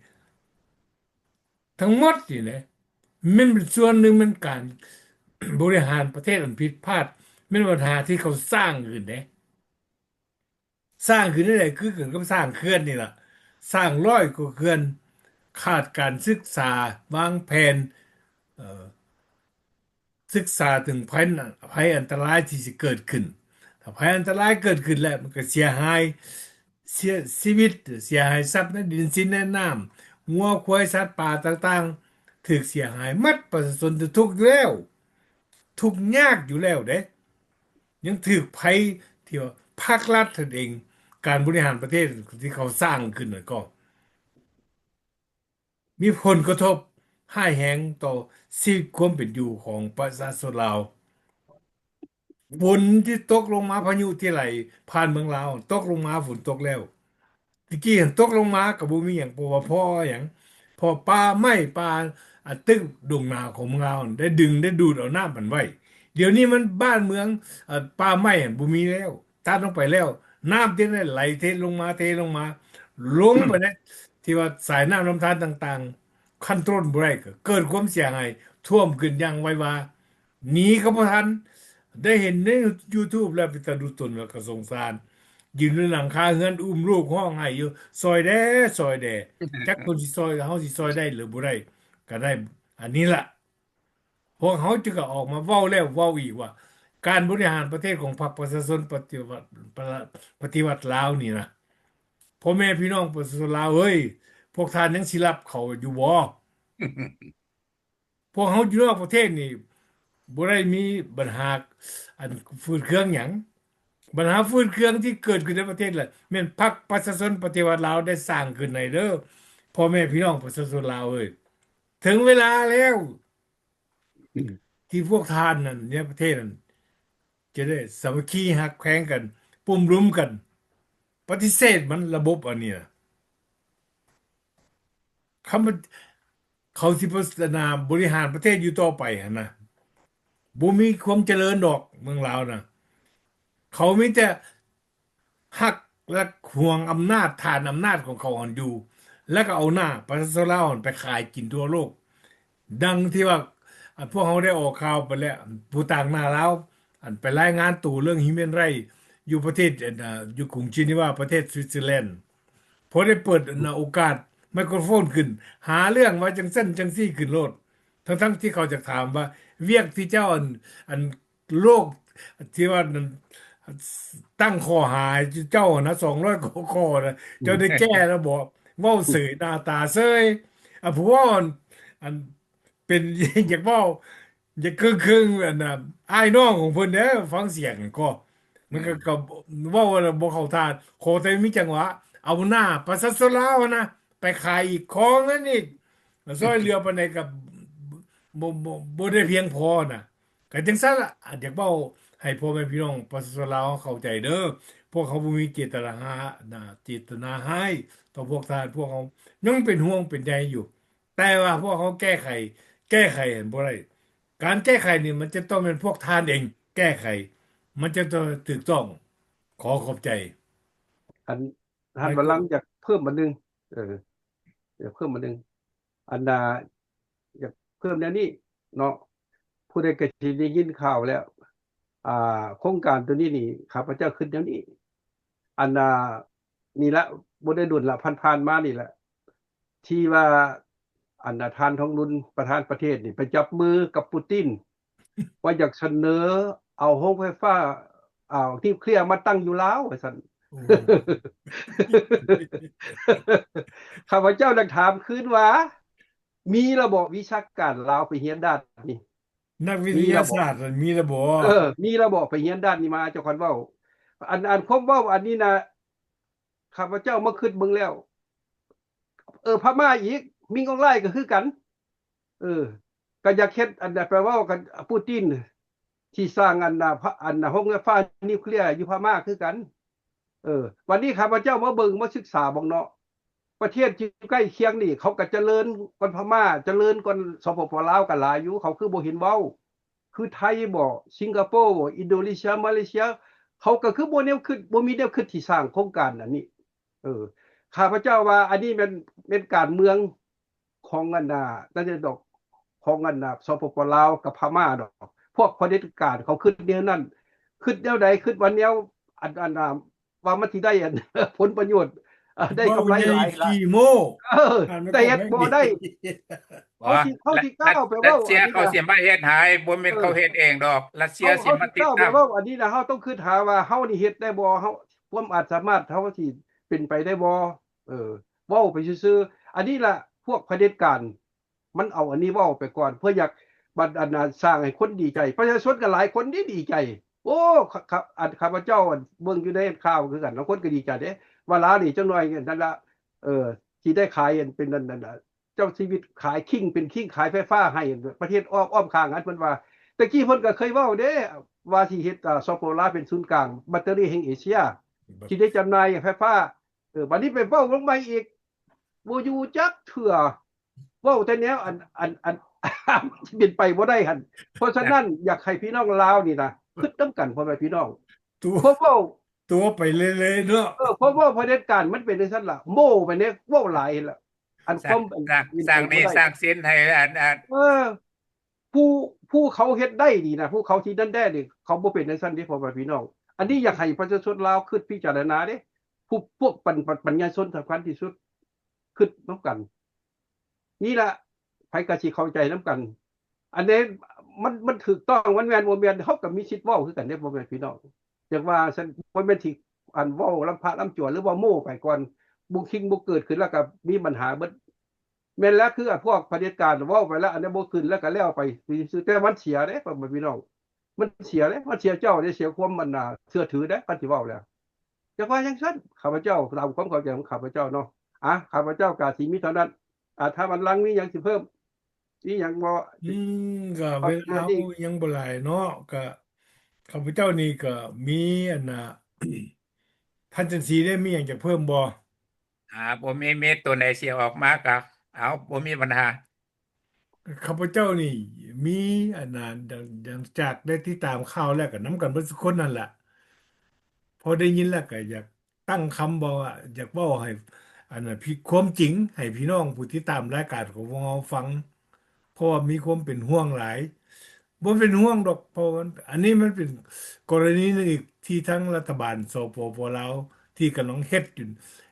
ທັງໝົດນີ້ແຫຼະ ແມ່ນເປັນສ່ວນໜຶ່ງ ແມ່ນການບໍລິຫານປະເທດອັນຜິດພາດ ແມ່ນບັນຫາທີ່ເຂົາສ້າງຂຶ້ນເດ້ ສ້າງຂຶ້ນແນວໃດ? ຄືກັນກັບສ້າງເຂື່ອນນີ້ລະ ສ້າງຮ້ອຍກວ່າເຂື່ອນ ຂາດການສຶກສາວາງແຜນ ເອີ ສຶກສາເຖິງໄພ ໄພອັນຕະລາຍທີ່ຊິເກີດຂຶ້ນ. ຖ້າໄພອັນຕະລາຍເກີດຂຶ້ນແລ້ວ ມັນກໍເສຍຫາຍ ເສຍຊີວິດ ເສຍຫາຍຊັບໃນດິນສິນໃນນ້ຳ ງົວຄວາຍສັດປ່າຕ່າງໆ ຖືກເສຍຫາຍໝົດ. ປະຊາຊົນທີ່ທຸກຢູ່ແລ້ວ ທຸກຍາກຢູ່ແລ້ວເດ້ ຍັງຖືກໄພທີ່ວ່າພັກລັດນັ້ນເອງ ການບໍລິຫານປະເທດທີ່ເຂົາສ້າງຂຶ້ນນັ້ນກໍ ມີຜົນກະທົບຮ້າຍແຮງຕໍ່ຊີວິດຄວາມເປັນຢູ່ຂອງປະຊາຊົນລາວ. ຝົນທີ່ຕົກລົງມາ ພາຍຸທີ່ໄຫຼຜ່ານເມືອງລາວ ຕົກລົງມາ ຝົນຕົກແລ້ວ ຕະກີ້ຫັ້ນຕົກລົງມາກໍບໍ່ມີຫຍັງ ເພາະວ່າ ເພາະຫຍັງ? ເພາະປ່າໄມ້ປ່າ ອາ ຕຶກດົງນາຂອງເມືອງລາວໄດ້ດຶງໄດ້ດູດເອົານ້ຳມັນໄວ້. ດຽວນີ້ມັນບ້ານເມືອງ ອາ ປ່າໄມ້ຫັ້ນບໍ່ມີແລ້ວ ຕັດລົງໄປແລ້ວ ນ້ຳຈຶ່ງໄດ້ໄຫຼເທລົງມາ ເທລົງມາ ລົງໄປໃນທີ່ວ່າສາຍນ້ຳລຳທານຕ່າງໆ ຄອນໂທຣນບໍ່ໄດ້ ກໍເກີດຄວາມເສຍຫາຍ ຖ້ວມຂຶ້ນຢ່າງໄວວາ ໜີກໍບໍ່ທັນ. ໄດ້ເຫັນໃນຢູທູບແລ້ວເປັນຕາດູຕົນ ແລ້ວກໍສົງສານ. ຢືນຢູ່ຫຼັງຄາເຮືອນ ອຸ້ມລູກຮ້ອງໄຫ້ຢູ່ ຊ່ອຍແດ່ ຊ່ອຍແດ່. ຈັກເພິ່ນຊິຊ່ອຍ ເຮົາຊິຊ່ອຍໄດ້ຫຼືບໍ່ໄດ້ ກໍໄດ້ອັນນີ້ລະ. ພວກເຮົາຈຶ່ງກໍອອກມາເວົ້າແລ້ວເວົ້າອີກວ່າ ການບໍລິຫານປະເທດຂອງພັກປະຊາຊົນປະຕິວັດ ປະ ປະຕິວັດລາວນີ້ນະ ພໍ່ແມ່ພີ່ນ້ອງປະຊາຊົນລາວເອີຍ ພວກທ່ານຍັງຊິຮັບເຂົາຢູ່ບໍ່? ພວກເຮົາຢູ່ນອກປະເທດນີ້ບໍ່ໄດ້ມີບັນຫາອັນຝືດເຄືອງຫຍັງ. ບັນຫາຝືດເຄືອງທີ່ເກີດຂຶ້ນໃນປະເທດລະ ແມ່ນພັກປະຊາຊົນປະຕິວັດລາວໄດ້ສ້າງຂຶ້ນໃຫ້ເດີ ພໍ່ແມ່ພີ່ນ້ອງປະຊາຊົນລາວເອີຍ. ເຖິງເວລາແລ້ວ ທີ່ພວກທ່ານນັ້ນໃນປະເທດນັ້ນຈະໄດ້ສາມັກຄີຮັກແພງກັນ ປຸ້ມລຸມກັນ ປະຕິເສດມັນ ລະບົບອັນນີ້ນະ. ຄຳວ່າເຂົາຊິພັດທະນາບໍລິຫານປະເທດຢູ່ຕໍ່ໄປຫັ້ນນະ ບໍ່ມີຄວາມຈະເລີນດອກເມືອງລາວນະ. ເຂົາມີແຕ່ ຮັກ ແລະ ຫວງອຳນາດ ຖານອຳນາດຂອງເຂົາຫັ້ນຢູ່ ແລ້ວກໍເອົາໜ້າປະຊາຊົນລາວຫັ້ນໄປຂາຍກິນທົ່ວໂລກ. ດັ່ງທີ່ວ່າ ອາ ພວກເຮົາໄດ້ອອກຂ່າວໄປແລ້ວ ຜູ້ຕາງໜ້າລາວ ອັນໄປລາຍງານໂຕເລື່ອງ Human Rights ຢູ່ປະເທດ ອັນ ອາ ຢູ່ກຸງເຈນີວາ ປະເທດສະວິດເຊີແລນ. ພໍໄດ້ເປີດ ອັນ ໂອກາດໄມໂຄຣໂຟນຂຶ້ນ ຫາເລື່ອງວ່າຈັ່ງຊັ້ນຈັ່ງຊີ້ຂຶ້ນໂລດ ທັງໆທີ່ເຂົາຢາກຖາມວ່າ ວຽກທີ່ເຈົ້າ ອັນ ອັນ ໂລກທີ່ວ່ານັ້ນ ຕັ້ງຂໍ້ຫາເຈົ້າຫັ້ນນະ ສອງຮ້ອຍກວ່າຂໍ້ນະ ເຈົ້າໄດ້ແກ້ແລ້ວບໍ່? ເວົ້າເສີຍ ໜ້າຕາເສີຍ. ອາ ຜູ້ເວົ້າ ອັນ ອັນ ເປັນ ຢາກເວົ້າ ຢາກເຄິ່ງໆ ອັນນ່າ ອ້າຍນ້ອງຂອງເພິ່ນເດີ ຟັງສຽງກໍ ມັນກໍ ກໍເວົ້າແລ້ວບໍ່ເຂົ້າທ່າ. ຂໍແຕ່ມີຈັງຫວະ ເອົາໜ້າປະຊາຊົນລາວຫັ້ນນະ ໄປຂາຍອີກຂໍເງິນອີກ ຊ່ອຍເຫຼືອປານໃດກໍ ບໍ່ ບໍ່ ບໍ່ໄດ້ພຽງພໍນະ. ກໍຈັ່ງຊັ້ນລະ ອາດຢາກເວົ້າໃຫ້ພໍ່ແມ່ພີ່ນ້ອງປະຊາຊົນລາວເຮົາເຂົ້າໃຈເດີ ພວກເຮົາບໍ່ມີເຈດຕະນາ ນະ ເຈດຕະນາຮ້າຍຕໍ່ພວກທ່ານ. ພວກເຮົາຍັງເປັນຫ່ວງເປັນໃຍຢູ່ ແຕ່ວ່າພວກເຮົາແກ້ໄຂ ແກ້ໄຂຫັ້ນບໍ່ໄດ້. ການແກ້ໄຂນີ້ມັນຈະຕ້ອງແມ່ນພວກທ່ານເອງແກ້ໄຂ ມັນຈະຕ້ອງຖືກຕ້ອງ. ຂໍຂອບໃຈ. ອັນ ທ່ານບັນລັງ ຢາກເພີ່ມອັນໜຶ່ງ ເອີ ຢາກເພີ່ມອັນໜຶ່ງ ອັນນ່າ ຢາກເພີ່ມແນວນີ້ເນາະ ຜູ້ໃດກໍຊິໄດ້ຍິນຂ່າວແລ້ວ ອ່າ ໂຄງການໂຕນີ້ນີ້ ຂ້າພະເຈົ້າຄິດແນວນີ້ ອັນນ່າ ນີ້ລະ ບໍ່ໄດ້ດົນລະ ຜ່ານໆມານີ້ລະ ທີ່ວ່າ ອັນນ່າ ທ່ານທອງລຸນ ປະທານປະເທດນີ້ ໄປຈັບມືກັບປູຕິນ ວ່າຢາກສະເໜີເອົາໂຮງໄຟຟ້າ ເອົານິວເຄລຍມາຕັ້ງຢູ່ລາວ ວ່າຊັ້ນ. ໂອ້ ຂ້າພະເຈົ້າຢາກຖາມຄືນວ່າ ມີລະບໍ ວິຊາການລາວໄປຮຽນດ້ານນີ້? ນັກວິທະຍາສາດນັ້ນມີລະບໍ? ເອີ ມີລະບໍ ໄປຮຽນດ້ານນີ້ມາ ເຈົ້າຄັນເວົ້າ ອັນ ອັນຄວາມເວົ້າອັນນີ້ນະ ຂ້າພະເຈົ້າມາຄິດເບິ່ງແລ້ວ ເອີ ພະມ້າອີກ ມິງອອງລາຍກໍຄືກັນ ເອີ ກໍຢາກເຮັດ ອັນ ໄປເວົ້າກັນ ປູຕິນ ທີ່ສ້າງ ອັນ ອັນ ໂຮງໄຟຟ້ານິວເຄລຍຢູ່ພະມ້າຄືກັນ. ເອີ ບັດນີ້ຂ້າພະເຈົ້າມາເບິ່ງ ມາສຶກສາເບິ່ງເນາະ ປະເທດທີ່ຢູ່ໃກ້ຄຽງນີ້ ເຂົາກໍຈະເລີນກ່ອນພະມ້າ ຈະເລີນກ່ອນ ສປປ ລາວ ກໍຫຼາຍຢູ່ ເຂົາຄືບໍ່ເຫັນເວົ້າ? ຄືໄທບໍ ສິງກະໂປບໍ ອິນໂດເນເຊຍ ມາເລເຊຍ ເຂົາກໍຄືບໍ່ແນວຄິດ ບໍ່ມີແນວຄິດທີ່ສ້າງໂຄງການອັນນີ້. ເອີ ຂ້າພະເຈົ້າວ່າອັນນີ້ແມ່ນ ແມ່ນການເມືອງຂອງອັນນ່າ ນັ້ນດອກ ຂອງອັນນ່າ ສປປ ລາວ ກັບພະມ້າດອກ. ພວກຜະເດັດການເຂົາຄິດແນວນັ້ນ ຄິດແນວໃດ ຄິດວ່າແນວ ອັນ ອັນນ່າ ວ່າມັນຊິໄດ້ອັນ ຜົນປະໂຫຍດ ເອີ ໄດ້ກຳໄລຫຼາຍ ເວົ້າໃຫຍ່ຂີ້ໂມ້ ເອີ ແຕ່ເຮັດບໍ່ໄດ້ ເຂົາຊິ ເຂົາຊິກ້າວໄປເວົ້າ ຣັດເຊຍເຂົາຊິມາເຮັດໃຫ້ ບໍ່ແມ່ນເຂົາເຮັດເອງດອກ ເອີ ຣັດເຊຍຊິມາຕິດຕາມ ເຮົາຊິກ້າວໄປເວົ້າ ອັນນີ້ລະ ເຮົາຕ້ອງຄິດຫາວ່າເຮົານີ້ເຮັດໄດ້ບໍ່ ເຮົາ ຄວາມອາດສາມາດເຮົາຊິເປັນໄປໄດ້ບໍ່ ເອີ ເວົ້າໄປຊື່ໆ ອັນນີ້ລະ ພວກຜະເດັດການ ມັນເອົາອັນນີ້ເວົ້າໄປກ່ອນ ເພື່ອຢາກບັດອັນນ່າ ສ້າງໃຫ້ຄົນດີໃຈ ປະຊາຊົນກໍຫຼາຍຄົນເດ້ດີໃຈ ໂອ້ ຂ້າ ຂ້າ ອັນ ຂ້າພະເຈົ້າ ອັນ ເບິ່ງຢູ່ໃນຂ່າວຄືກັນ ລາງຄົນກໍດີໃຈເດ້ ວ່າລາວນີ້ຈັກໜ່ອຍນັ້ນລະ ເອີ ຊິໄດ້ຂາຍ ອັນ ເປັນອັນນັ້ນ ເຈົ້າຊີວິດຂາຍຄິງ ເປັນຄິງຂາຍໄຟຟ້າໃຫ້ປະເທດອ້ອມ ອ້ອມຂ້າງ ອັນເພິ່ນວ່າ ແຕ່ກີ້ເພິ່ນກໍເຄີຍເວົ້າເດ້ ວ່າຊິເຮັດ ອາ ສປປ ລາວເປັນສູນກາງແບັດເຕີຣີແຫ່ງເອເຊຍ ຊິໄດ້ຈຳໜ່າຍໄຟຟ້າ ເອີ ບັດນີ້ໄປເວົ້າລົງໃໝ່ອີກ ບໍ່ຢູ່ຈັກເທື່ອ ເວົ້າແຕ່ແນວອັນ ອັນ ອັນ ມັນຊິເປັນໄປບໍ່ໄດ້ຫັ້ນ ເພາະສະນັ້ນ ຢາກໃຫ້ພີ່ນ້ອງລາວນີ້ນະ ຄິດນຳກັນ ພໍ່ແມ່ພີ່ນ້ອງ ຕົວະ ເພາະເວົ້າ ຕົວະໄປເລື້ອຍໆເນາະ ເອີ ເພາະເວົ້າຜະເດັດການ ມັນເປັນຈັ່ງຊັ້ນລະ ໂມ້ໄປແນວ ເວົ້າຫຼາຍຫັ້ນລະ ອັນ ສ້າງ ຄວາມ ສ້າງ ສ້າງເໜ້ສ້າງເຊັນໃຫ້ອັນ ອັນ ເອີ ຜູ້ ຜູ້ເຂົາເຮັດໄດ້ນີ້ນະ ຜູ້ເຂົາທີ່ນັ້ນແດ່ນີ້ ເຂົາບໍ່ເປັນຈັ່ງຊັ້ນເດ້ ພໍ່ແມ່ພີ່ນ້ອງ ອັນນີ້ຢາກໃຫ້ປະຊາຊົນລາວຄິດພິຈາລະນາເດ້ ຜູ້ ພວກປັນ ປັນ ປັນຍາຊົນສຳຄັນທີ່ສຸດ ຄິດນຳກັນ ນີ້ລະ ໃຜກໍຊິເຂົ້າໃຈນຳກັນ ອັນໃດມັນ ມັນຖືກຕ້ອງ ມັນແມ່ນບໍ່ແມ່ນ ເຮົາກໍມີສິດເວົ້າຄືກັນເດ້ ພໍ່ແມ່ພີ່ນ້ອງ ຈັ່ງວ່າຊັ້ນ ບໍ່ແມ່ນຊິ ອັນ ເວົ້າລຳພະລຳຈວນ ຫຼືວ່າໂມ້ໄປກ່ອນ ບຸກຄິງບຸກເກີດຂຶ້ນແລ້ວກໍມີບັນຫາເບິດ ແມ່ນແລ້ວ ຄືພວກຜະເດັດການເວົ້າໄປແລ້ວ ອັນໃດບໍ່ຂຶ້ນແລ້ວກໍແລ້ວໄປຊື່ໆ ແຕ່ມັນເສຍເດ້ ພໍ່ແມ່ພີ່ນ້ອງ ມັນເສຍເດ້ ມັນເສຍເຈົ້າເດ້ ເສຍຄວາມ ອັນນ່າ ເຊື່ອຖືເດ້ ຄັນຊິເວົ້າແລ້ວ ຈະວ່າຈັ່ງຊັ້ນ ຂ້າພະເຈົ້າ ຕາມຄວາມເຂົ້າໃຈຂອງຂ້າພະເຈົ້າເນາະ ອາ ຂ້າພະເຈົ້າກະຊິມີເທົ່ານັ້ນ ອາ ຖ້າວັນຫຼັງມີຫຍັງຊິເພີ່ມ ມີຫຍັງບໍ່ ອືມ ກະເວລາເຮົາຍັງບໍ່ຫຼາຍເນາະ ກະຂ້າພະເຈົ້ານີ້ກະມີ ອັນນ່າ ທ່ານຈັນສີເດ້ ມີຫຍັງຈະເພີ່ມບໍ່? ອາ ບໍ່ມີ ມີໂຕໃດຊິອອກມາກະເອົາ ບໍ່ມີບັນຫາ ຂ້າພະເຈົ້ານີ້ມີ ອັນນ່າ ຫຼັງຈາກໄດ້ຕິດຕາມຂ່າວແລ້ວ ກໍນຳກັນເບິດທຸກຄົນນັ້ນລະ ພໍໄດ້ຍິນແລ້ວກໍຢາກຕັ້ງຄຳ ເວົ້າວ່າ ຢາກເວົ້າໃຫ້ ອັນນ່າ ຄວາມຈິງໃຫ້ພີ່ນ້ອງຜູ້ຕິດຕາມລາຍການຂອງພວກເຮົາຟັງ ເພາະວ່າມີຄວາມເປັນຫ່ວງຫຼາຍ ບໍ່ເປັນຫ່ວງດອກ ເພາະວ່າອັນນີ້ມັນເປັນກໍລະນີໜຶ່ງອີກ ທີ່ທາງລັດຖະບານ ສປປ ລາວ ທີ່ກຳລັງເຮັດຢູ່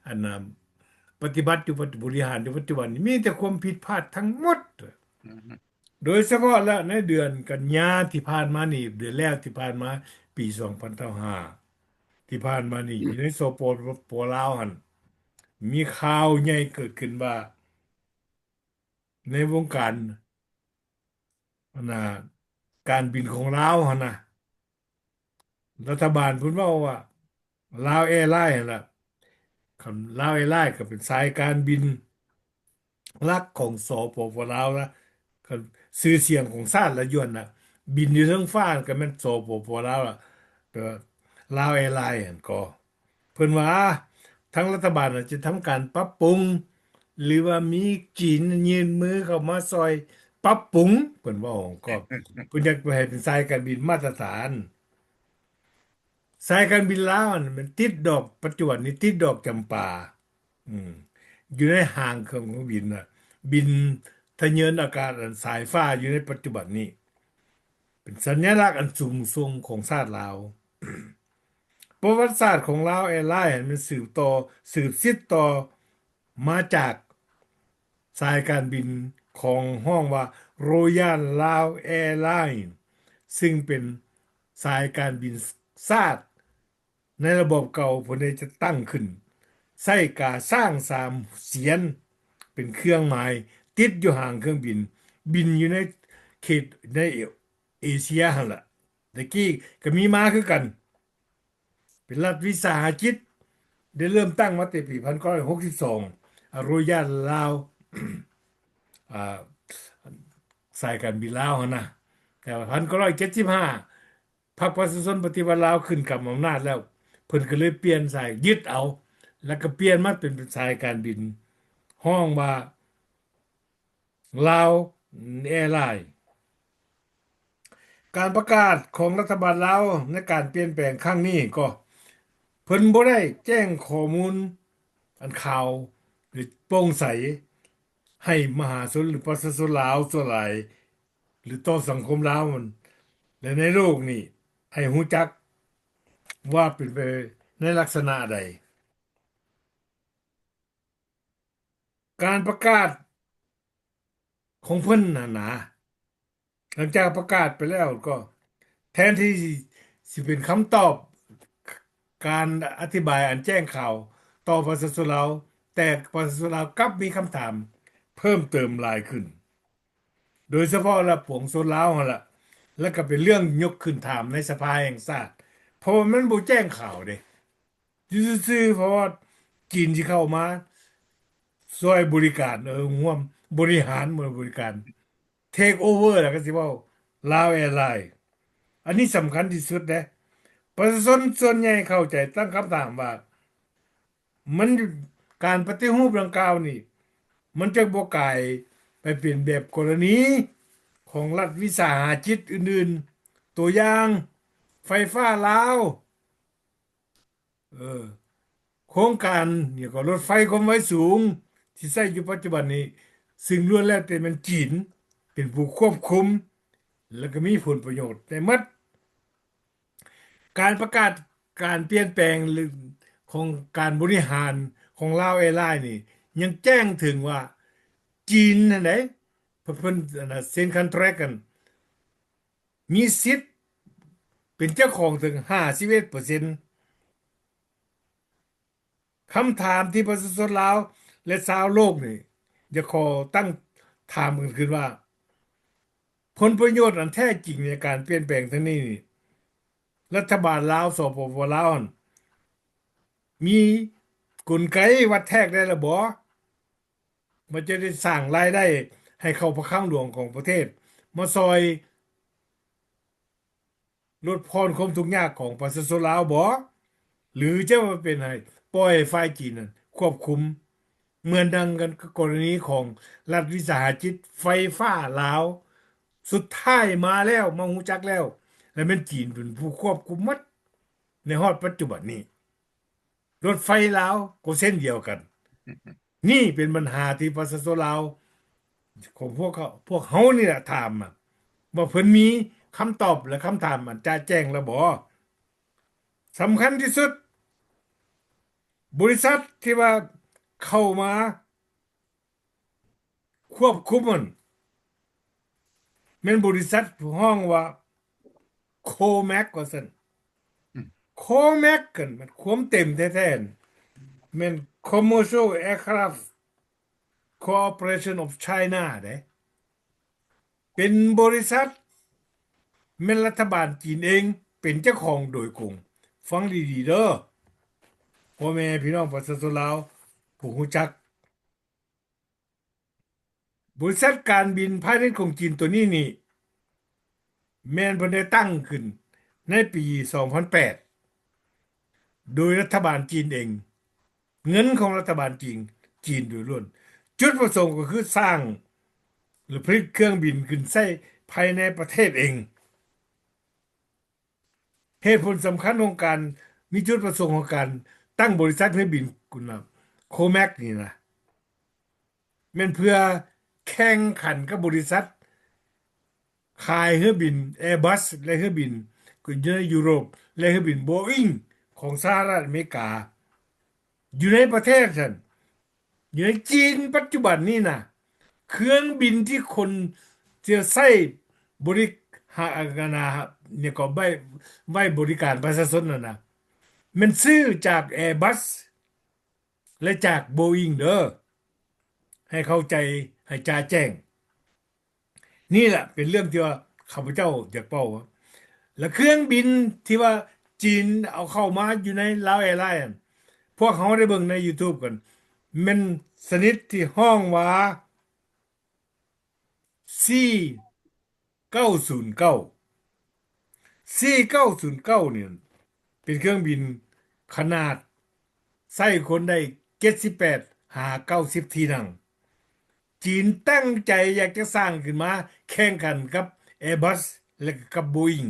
ອັນນ່າ ປະຕິບັດຢູ່ ປະຕິ ບໍລິຫານຢູ່ປັດຈຸບັນນີ້ ມີແຕ່ຄວາມຜິດພາດທັງໝົດ ອືມ ໂດຍສະເພາະແລ້ວໃນເດືອນກັນຍາທີ່ຜ່ານມານີ້ ເດືອນແລ້ວທີ່ຜ່ານມາ ປີສອງພັນຊາວຫ້າ ທີ່ຜ່ານມານີ້ ຢູ່ໃນ ສປປ ລາວຫັ້ນ ມີຂ່າວໃຫຍ່ເກີດຂຶ້ນວ່າ ໃນວົງການ ອັນນ່າ ການບິນຂອງລາວຫັ້ນນະ ລັດຖະບານເພິ່ນເວົ້າວ່າ ລາວແອລາຍຫັ້ນລະ ຄຳ ລາວແອລາຍກໍເປັນສາຍການບິນຫຼັກຂອງ ສປປ ລາວລະ ຄຳ ຊື່ສຽງຂອງຊາດລະຢູ່ຫັ້ນນະ ບິນຢູ່ເທິງຟ້າກໍແມ່ນ ສປປ ລາວລະ ແປວ່າ ລາວແອລາຍຫັ້ນກໍ ເພິ່ນວ່າທາງລັດຖະບານອາດຈະທຳການປັບປຸງ ຫຼືວ່າມີຈີນຍື່ນມືເຂົ້າມາຊ່ອຍປັບປຸງ ເພິ່ນເວົ້າກໍ ເພິ່ນຢາກໃຫ້ເປັນສາຍການບິນມາດຕະຖານ ສາຍການບິນລາວຫັ້ນມັນຕິດດອກ ປັດຈຸບັນນີ້ຕິດດອກຈຳປາ ອືມ ຢູ່ໃນຫາງເຄື່ອງບິນນະ ບິນທະເຍີນອາກາດ ອັນ ສາຍຟ້າຢູ່ໃນປັດຈຸບັນນີ້ ເປັນສັນຍະລັກອັນສູງສົ່ງຂອງຊາດລາວ. ປະຫວັດສາດຂອງລາວແອລາຍຫັ້ນ ມັນສືບຕໍ່ ສືບສິດຕໍ່ມາຈາກສາຍການບິນຂອງ ຮ້ອງວ່າ Royal Lao Airline ຊຶ່ງເປັນສາຍການບິນຊາດໃນລະບອບເກົ່າ ເພິ່ນໄດ້ຈັດຕັ້ງຂຶ້ນ ໃຊ້ກາຊ້າງສາມສຽນເປັນເຄື່ອງໝາຍ ຕິດຢູ່ຫາງເຄື່ອງບິນ ບິນຢູ່ໃນເຂດໃນເອເຊຍຫັ້ນລະ ແຕ່ກີ້ກໍມີມາຄືກັນ ເປັນລັດວິສາຫະກິດ ໄດ້ເລີ່ມຕັ້ງມາແຕ່ປີພັນເກົ້າຮ້ອຍຫົກສິບສອງ ອາ ໂຣຢາລລາວ ອາ ສາຍການບິນລາວຫັ້ນນະ ແຕ່ວ່າພັນເກົ້າຮ້ອຍເຈັດສິບຫ້າ ພັກປະຊາຊົນປະຕິວັດລາວຂຶ້ນກຳອຳນາດແລ້ວ ເພິ່ນກໍເລີຍປ່ຽນສາຍ ຍຶດເອົາ ແລ້ວກໍປ່ຽນມາເປັນ ເປັນສາຍການບິນ ຮ້ອງວ່າ ລາວແອລາຍ. ການປະກາດຂອງລັດຖະບານລາວໃນການປ່ຽນແປງຄັ້ງນີ້ກໍ ເພິ່ນບໍ່ໄດ້ແຈ້ງຂໍ້ມູນອັນຂາວ ຫຼື ໂປ່ງໃສໃຫ້ມະຫາຊົນ ຫຼື ປະຊາຊົນລາວສ່ວນຫຼາຍ ຫຼື ຕໍ່ສັງຄົມລາວ ແລະ ໃນໂລກນີ້ໃຫ້ຮູ້ຈັກວ່າເປັນໄປໃນລັກສະນະໃດ. ການປະກາດຂອງເພິ່ນຫັ້ນນະ ຫຼັງຈາກປະກາດໄປແລ້ວກໍ ແທນທີ່ຊິເປັນຄຳຕອບ ການອະທິບາຍອັນແຈ້ງຂາວຕໍ່ປະຊາຊົນລາວ, ແຕ່ປະຊາຊົນລາວກັບມີຄຳຖາມເພີ່ມເຕີມຫຼາຍຂຶ້ນ, ໂດຍສະເພາະລະປວງຊົນລາວຫັ້ນລະ, ແລ້ວກໍເປັນເລື່ອງຍົກຂຶ້ນຖາມໃນສະພາແຫ່ງຊາດ, ເພາະວ່າມັນບໍ່ແຈ້ງຂາວເດ້. ຢູ່ຊື່ໆ ເພາະວ່າຈີນຊິເຂົ້າມາຊ່ວຍບໍລິການ, ເອີ, ຮ່ວມບໍລິຫານ, ບໍລິການ, ເທກໂອເວີ ແລ້ວກໍຊິເວົ້າ ລາວແອລາຍ. ອັນນີ້ສຳຄັນທີ່ສຸດເດ້. ປະຊາຊົນສ່ວນໃຫຍ່ເຂົ້າໃຈ, ຕັ້ງຄຳຖາມວ່າ ມັນ, ການປະຕິຮູບດັ່ງກ່າວນີ້ ມັນຈະບໍ່ກາຍໄປເປັນແບບກໍລະນີຂອງລັດວິສາຫະກິດອື່ນໆ, ຕົວຢ່າງ ໄຟຟ້າລາວ, ເອີ, ໂຄງການຫຍັງກໍ ລົດໄຟຄວາມໄວສູງທີ່ໃຊ້ຢູ່ປັດຈຸບັນນີ້, ຊຶ່ງລ້ວນແລ້ວແຕ່ແມ່ນຈີນເປັນຜູ້ຄວບຄຸມ ແລ້ວກໍມີຜົນປະໂຫຍດໃນໝົດ. ການປະກາດການປ່ຽນແປງ ຫຼື ຂອງການບໍລິຫານຂອງລາວແອລາຍນີ້ ຍັງແຈ້ງເຖິງວ່າ ຈີນຫັ້ນໃດ ເພິ່ນ, ເພິ່ນ ອັນນ່າ ເຊັນຄອນແທຣັກກັນ ມີສິດເປັນເຈົ້າຂອງເຖິງຫ້າສິບເອັດເປີເຊັນ. ຄຳຖາມທີ່ປະຊາຊົນລາວ ແລະ ຊາວໂລກນີ້ ຢາກຂໍຕັ້ງຖາມກັນຂຶ້ນວ່າ ຜົນປະໂຫຍດອັນແທ້ຈິງໃນການປ່ຽນແປງຄັ້ງນີ້ນີ້ ລັດຖະບານລາວ ສປປ ລາວຫັ້ນ ມີກົນໄກວັດແທກໄດ້ແລ້ວບໍ່? ມັນຈະໄດ້ສ້າງລາຍໄດ້ໃຫ້ເຂົ້າພະຄັງຫຼວງຂອງປະເທດ ມາຊ່ອຍລົດຜ່ອນຄວາມທຸກຍາກຂອງປະຊາຊົນລາວບໍ່? ຫຼືຈະມາເປັນໃຫ້ ປ່ອຍໃຫ້ຝ່າຍຈີນນັ້ນຄວບຄຸມ ເໝືອນດັ່ງກັນກັບກໍລະນີຂອງລັດວິສາຫະກິດໄຟຟ້າລາວ? ສຸດທ້າຍມາແລ້ວ, ມາຮູ້ຈັກແລ້ວ, ແລະ ແມ່ນຈີນເປັນຜູ້ຄວບຄຸມໝົດໃນຮອດປັດຈຸບັນນີ້. ລົດໄຟລາວກໍເຊັ່ນດຽວກັນ. ນີ້ເປັນບັນຫາທີ່ປະຊາຊົນລາວຂອງພວກເຂົາ, ພວກເຮົານີ້ແຫຼະຖາມມາ ວ່າເພິ່ນມີຄຳຕອບ ແລະ ຄຳຖາມອັນຈະແຈ້ງແລ້ວບໍ່? ສຳຄັນທີ່ສຸດ, ບໍລິສັດທີ່ວ່າເຂົ້າມາ ຄວບຄຸມຫັ້ນ ແມ່ນບໍລິສັດຮ້ອງວ່າ ໂຄແມັກ ວ່າຊັ້ນ. ໂຄແມັກ ຫັ້ນ ຄວາມເຕັມແທ້ໆ ແມ່ນ Commercial Aircraft Corporation of China ເດ້. ເປັນບໍລິສັດ ແມ່ນລັດຖະບານຈີນເອງເປັນເຈົ້າຂອງໂດຍກົງ. ຟັງດີໆເດີ ພໍ່ແມ່ພີ່ນ້ອງປະຊາຊົນລາວຜູ້ຮູ້ຈັກ. ບໍລິສັດການບິນພານິດຂອງຈີນໂຕນີ້ນີ້ ແມ່ນເພິ່ນໄດ້ຕັ້ງຂຶ້ນໃນປີສອງພັນແປດ ໂດຍລັດຖະບານຈີນເອງ, ເງິນຂອງລັດຖະບານຈີນ, ຈີນໂດຍລ້ວນ. ຈຸດປະສົງກໍຄືສ້າງ ຫຼື ຜະລິດເຄື່ອງບິນຂຶ້ນໃຊ້ພາຍໃນປະເທດເອງ. ເຫດຜົນສຳຄັນຂອງການມີຈຸດປະສົງຂອງການຕັ້ງບໍລິສັດເຮືອບິນ ໂຄແມັກ ນີ້ນະ ແມ່ນເພື່ອແຂ່ງຂັນກັບບໍລິສັດຂາຍເຮືອບິນ Airbus ແລະ ເຮືອບິນຢູ່ໃນຢູໂຣບ ແລະ ເຮືອບິນ Boeing ຂອງສະຫະລັດອາເມລິກາ ຢູ່ໃນປະເທດຊັ້ນ ຢູ່ໃນຈີນປັດຈຸບັນນີ້ນະ ເຄື່ອງບິນທີ່ຄົນຈະໃຊ້ບໍລິຫານ ອັນນະ ຫຍັງກໍໄວ້ ໄວ້ບໍລິການປະຊາຊົນນັ້ນນະ ແມ່ນຊື້ຈາກ Airbus ແລະ ຈາກ Boeing ເດີ ໃຫ້ເຂົ້າໃຈ ໃຫ້ຈະແຈ້ງ. ນີ້ແຫຼະເປັນເລື່ອງທີ່ວ່າຂ້າພະເຈົ້າຢາກເວົ້າ ແລະ ເຄື່ອງບິນທີ່ວ່າຈີນເອົາເຂົ້າມາຢູ່ໃນລາວແອລາຍຫັ້ນ ພວກເຮົາໄດ້ເບິ່ງໃນຢູທູບກັນ ແມ່ນຊະນິດທີ່ຮ້ອງວ່າ ຊີເກົ້າສູນເກົ້າ ຊີເກົ້າສູນເກົ້ານີ້ ເປັນເຄື່ອງບິນຂະໜາດໃຊ້ຄົນໄດ້ເຈັດສິບແປດຫາເກົ້າສິບທີ່ນັ່ງ. ຈີນຕັ້ງໃຈຢາກຈະສ້າງຂຶ້ນມາແຂ່ງຂັນກັບ Airbus ແລະ ກັບ Boeing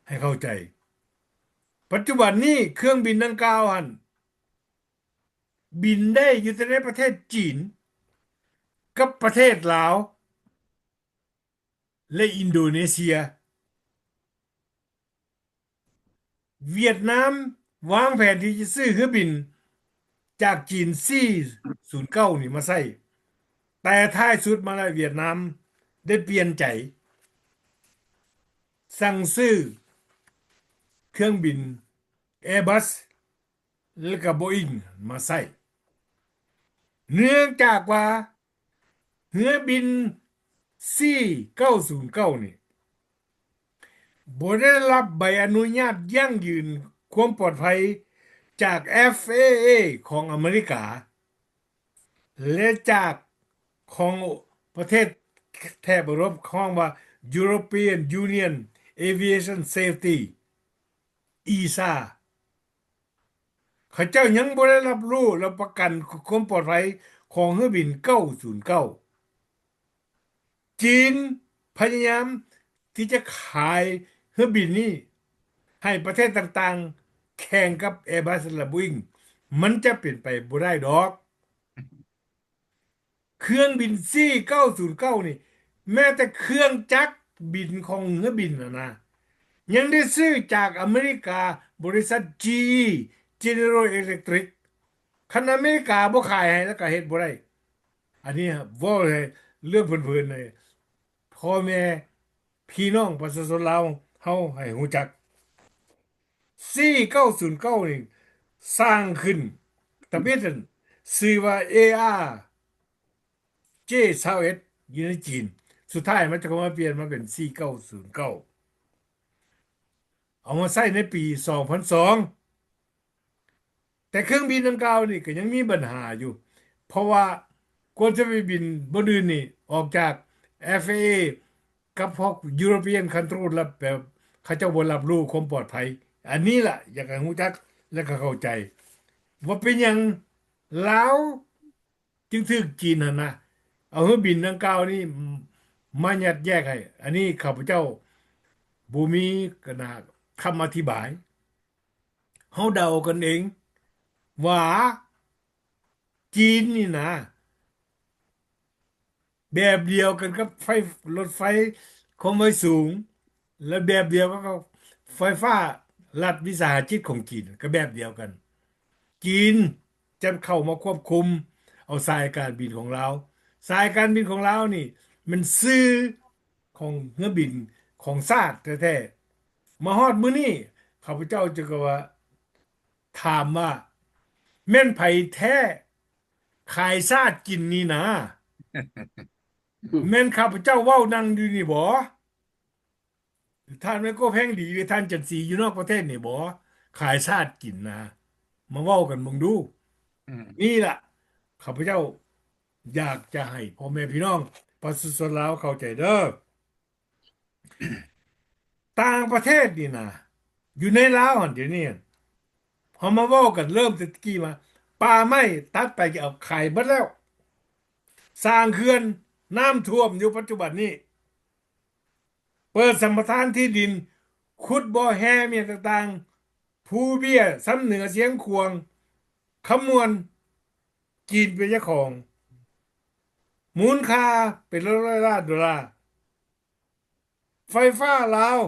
ໃຫ້ເຂົ້າໃຈ. ປັດຈຸບັນນີ້ເຄື່ອງບິນດັ່ງກ່າວຫັ້ນ ບິນໄດ້ຢູ່ແຕ່ໃນປະເທດຈີນ ກັບປະເທດລາວ ແລະ ອິນໂດເນເຊຍ. ຫວຽດນາມວາງແຜນທີ່ຈະຊື້ເຮືອບິນຈາກຈີນ ຊີ ສູນເກົ້ານີ້ມາໃຊ້, ແຕ່ທ້າຍສຸດມາແລ້ວຫວຽດນາມໄດ້ປ່ຽນໃຈ ສັ່ງຊື້ເຄື່ອງບິນ Airbus ແລະກະ Boeing ມາໃຊ້ ເນື່ອງຈາກວ່າເຮືອບິນ C ເກົ້າສູນເກົ້ານີ້ ບໍ່ໄດ້ຮັບໃບອະນຸຍາດຢັ້ງຢືນຄວາມປອດໄພຈາກ FAA ຂອງອາເມລິກາ ແລະ ຈາກຂອງປະເທດແຖບເອີຣົບ ເຂົາເອີ້ນວ່າ European Union Aviation Safety EASA ເຂົາເຈົ້າຍັງບໍ່ໄດ້ຮັບຮູ້ ແລະ ປະກັນຄວາມປອດໄພຂອງເຮືອບິນເກົ້າສູນເກົ້າ. ຈີນພະຍາຍາມທີ່ຈະຂາຍເຮືອບິນນີ້ໃຫ້ປະເທດຕ່າງໆ ແຂ່ງກັບ Airbus ແລະ Boeing ມັນຈະເປັນໄປບໍ່ໄດ້ດອກ. ເຄື່ອງບິນ C ເກົ້າສູນເກົ້ານີ້ ແມ້ແຕ່ເຄື່ອງຈັກບິນຂອງເຮືອບິນຫັ້ນນະ ຍັງໄດ້ຊື້ຈາກອາເມລິກາ ບໍລິສັດ GE General Electric. ຄັນອາເມລິກາບໍ່ຂາຍໃຫ້ ແລ້ວກໍເຮັດບໍ່ໄດ້. ອັນນີ້ເວົ້າໃຫ້ເລື່ອງເພີນໆ ໃຫ້ພໍ່ແມ່ພີ່ນ້ອງປະຊາຊົນລາວເຮົາໃຫ້ຮູ້ຈັກ. ສີ່ເກົ້າສູນເກົ້ານີ້ສ້າງຂຶ້ນ ທຳອິດນັ້ນຊື່ວ່າ ເອອາເຈຊາວເອັດ ຢູ່ໃນຈີນ. ສຸດທ້າຍມັນຈະເຂົ້າມາປ່ຽນມາເປັນສີ່ເກົ້າສູນເກົ້າ ເອົາມາໃຊ້ໃນປີສອງພັນສອງ. ແຕ່ເຄື່ອງບິນດັ່ງກ່າວນີ້ກໍຍັງມີບັນຫາຢູ່ ເພາະວ່າກວ່າຈະໄປບິນບ່ອນອື່ນນີ້ ອອກຈາກ FAA ກັບພວກ European Control ລະແບບເຂົາເຈົ້າບໍ່ຮັບຮູ້ຄວາມປອດໄພ. ອັນນີ້ລະຢາກໃຫ້ຮູ້ຈັກ ແລະ ກໍເຂົ້າໃຈວ່າເປັນຫຍັງລາວຈຶ່ງຖືກຈີນຫັ້ນນະ ເອົາເຮືອບິນດັ່ງກ່າວນີ້ມາຍັດແຍກໃຫ້. ອັນນີ້ຂ້າພະເຈົ້າບໍ່ມີ ກະນາ ຄຳອະທິບາຍ. ເຮົາເດົາກັນເອງວ່າຈີນນີ້ນະ ແບບດຽວກັນກັບໄຟ ລົດໄຟຄວາມໄວສູງ ແລະ ແບບດຽວກັນກັບໄຟຟ້າລັດວິສາຫະກິດຂອງຈີນ ກໍແບບດຽວກັນ. ຈີນຈະເຂົ້າມາຄວບຄຸມເອົາສາຍການບິນຂອງລາວ. ສາຍການບິນຂອງລາວນີ້ແມ່ນຊື່ຂອງເຮືອບິນຂອງຊາດແທ້ໆ. ມາຮອດມື້ນີ້ ຂ້າພະເຈົ້າຈຶ່ງກໍວ່າ ຖາມວ່າ ແມ່ນໃຜແທ້ຂາຍຊາດກິນນີ້ນາ? ແມ່ນຂ້າພະເຈົ້າເວົ້ານັ່ງຢູ່ນີ້ບໍ? ທ່ານແມ່ໂກແພງດີ ຫຼື ທ່ານຈັນສີຢູ່ນອກປະເທດນີ້ບໍ? ຂາຍຊາດກິນນາ? ມາເວົ້າກັນເບິ່ງດູ. ອືມ ນີ້ລະ ຂ້າພະເຈົ້າຢາກຈະໃຫ້ພໍ່ແມ່ພີ່ນ້ອງປະຊາຊົນລາວເຂົ້າໃຈເດີ້. ຕ່າງປະເທດນີ້ນະ ຢູ່ໃນລາວຫັ້ນ ດຽວນີ້ຫັ້ນ ເຮົາມາເວົ້າກັນເລີ່ມແຕ່ຕະກີ້ມາ ປ່າໄມ້ຕັດໄປ ເອົາຂາຍເບິດແລ້ວ. ສ້າງເຂື່ອນ ນ້ຳຖ້ວມຢູ່ປັດຈຸບັນນີ້. ເປີດສຳປະທານທີ່ດິນ ຂຸດບໍ່ແຮ່ໝິ້ຫຍັງຕ່າງໆ ພູເບ້ຍ ຊຳເໜືອ ຊຽງຂວາງ ຄຳມ່ວນ ຈີນເປັນເຈົ້າຂອງ. ມູນຄ່າເປັນຮ້ອຍໆລ້ານໂດລາ. ໄຟຟ້າລາວ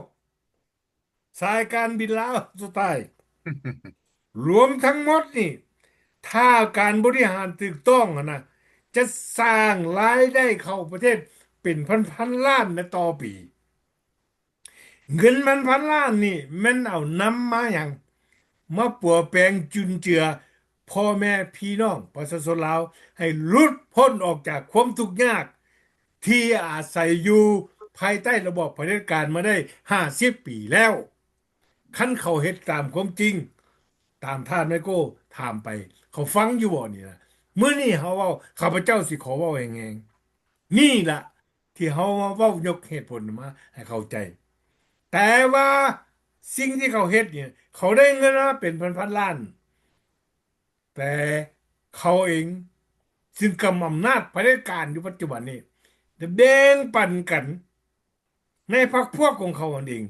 ສາຍການບິນລາວສຸດທ້າຍ ລວມທັງໝົດນີ້ ຖ້າການບໍລິຫານຖືກຕ້ອງຫັ້ນນະ ຈະສ້າງລາຍໄດ້ເຂົ້າປະເທດເປັນພັນໆລ້ານໃນຕໍ່ປີ. ເງິນພັນໆລ້ານນີ້ແມ່ນເອົານຳມາຫຍັງ? ມາປົວແປງຈຸນເຈືອພໍ່ແມ່ພີ່ນ້ອງປະຊາຊົນລາວ ໃຫ້ຫຼຸດພົ້ນອອກຈາກຄວາມທຸກຍາກ ທີ່ອາໄສຢູ່ພາຍໃຕ້ລະບອບຜະເດັດການມາໄດ້ຫ້າສິບປີແລ້ວ. ຄັນເຂົາເຮັດຕາມຄວາມຈິງ ຕາມທ່ານໄມໂກ້ຖາມໄປ ເຂົາຟັງຢູ່ບໍ່ນີ້ນະ? ມື້ນີ້ເຮົາເວົ້າ ຂ້າພະເຈົ້າຊິຂໍເວົ້າແຮງໆ ນີ້ລະ ທີ່ເຮົາມາເວົ້າຍົກເຫດຜົນມາໃຫ້ເຂົ້າໃຈ. ແຕ່ວ່າສິ່ງທີ່ເຂົາເຮັດນີ້ ເຂົາໄດ້ເງິນມາເປັນພັນໆລ້ານ ແຕ່ເຂົາເອງຊຶ່ງກຳອຳນາດຜະເດັດການຢູ່ປັດຈຸບັນນີ້ ໄດ້ແບ່ງປັນກັນໃນພັກພວກຂອງເຂົາຫັ້ນເອງ.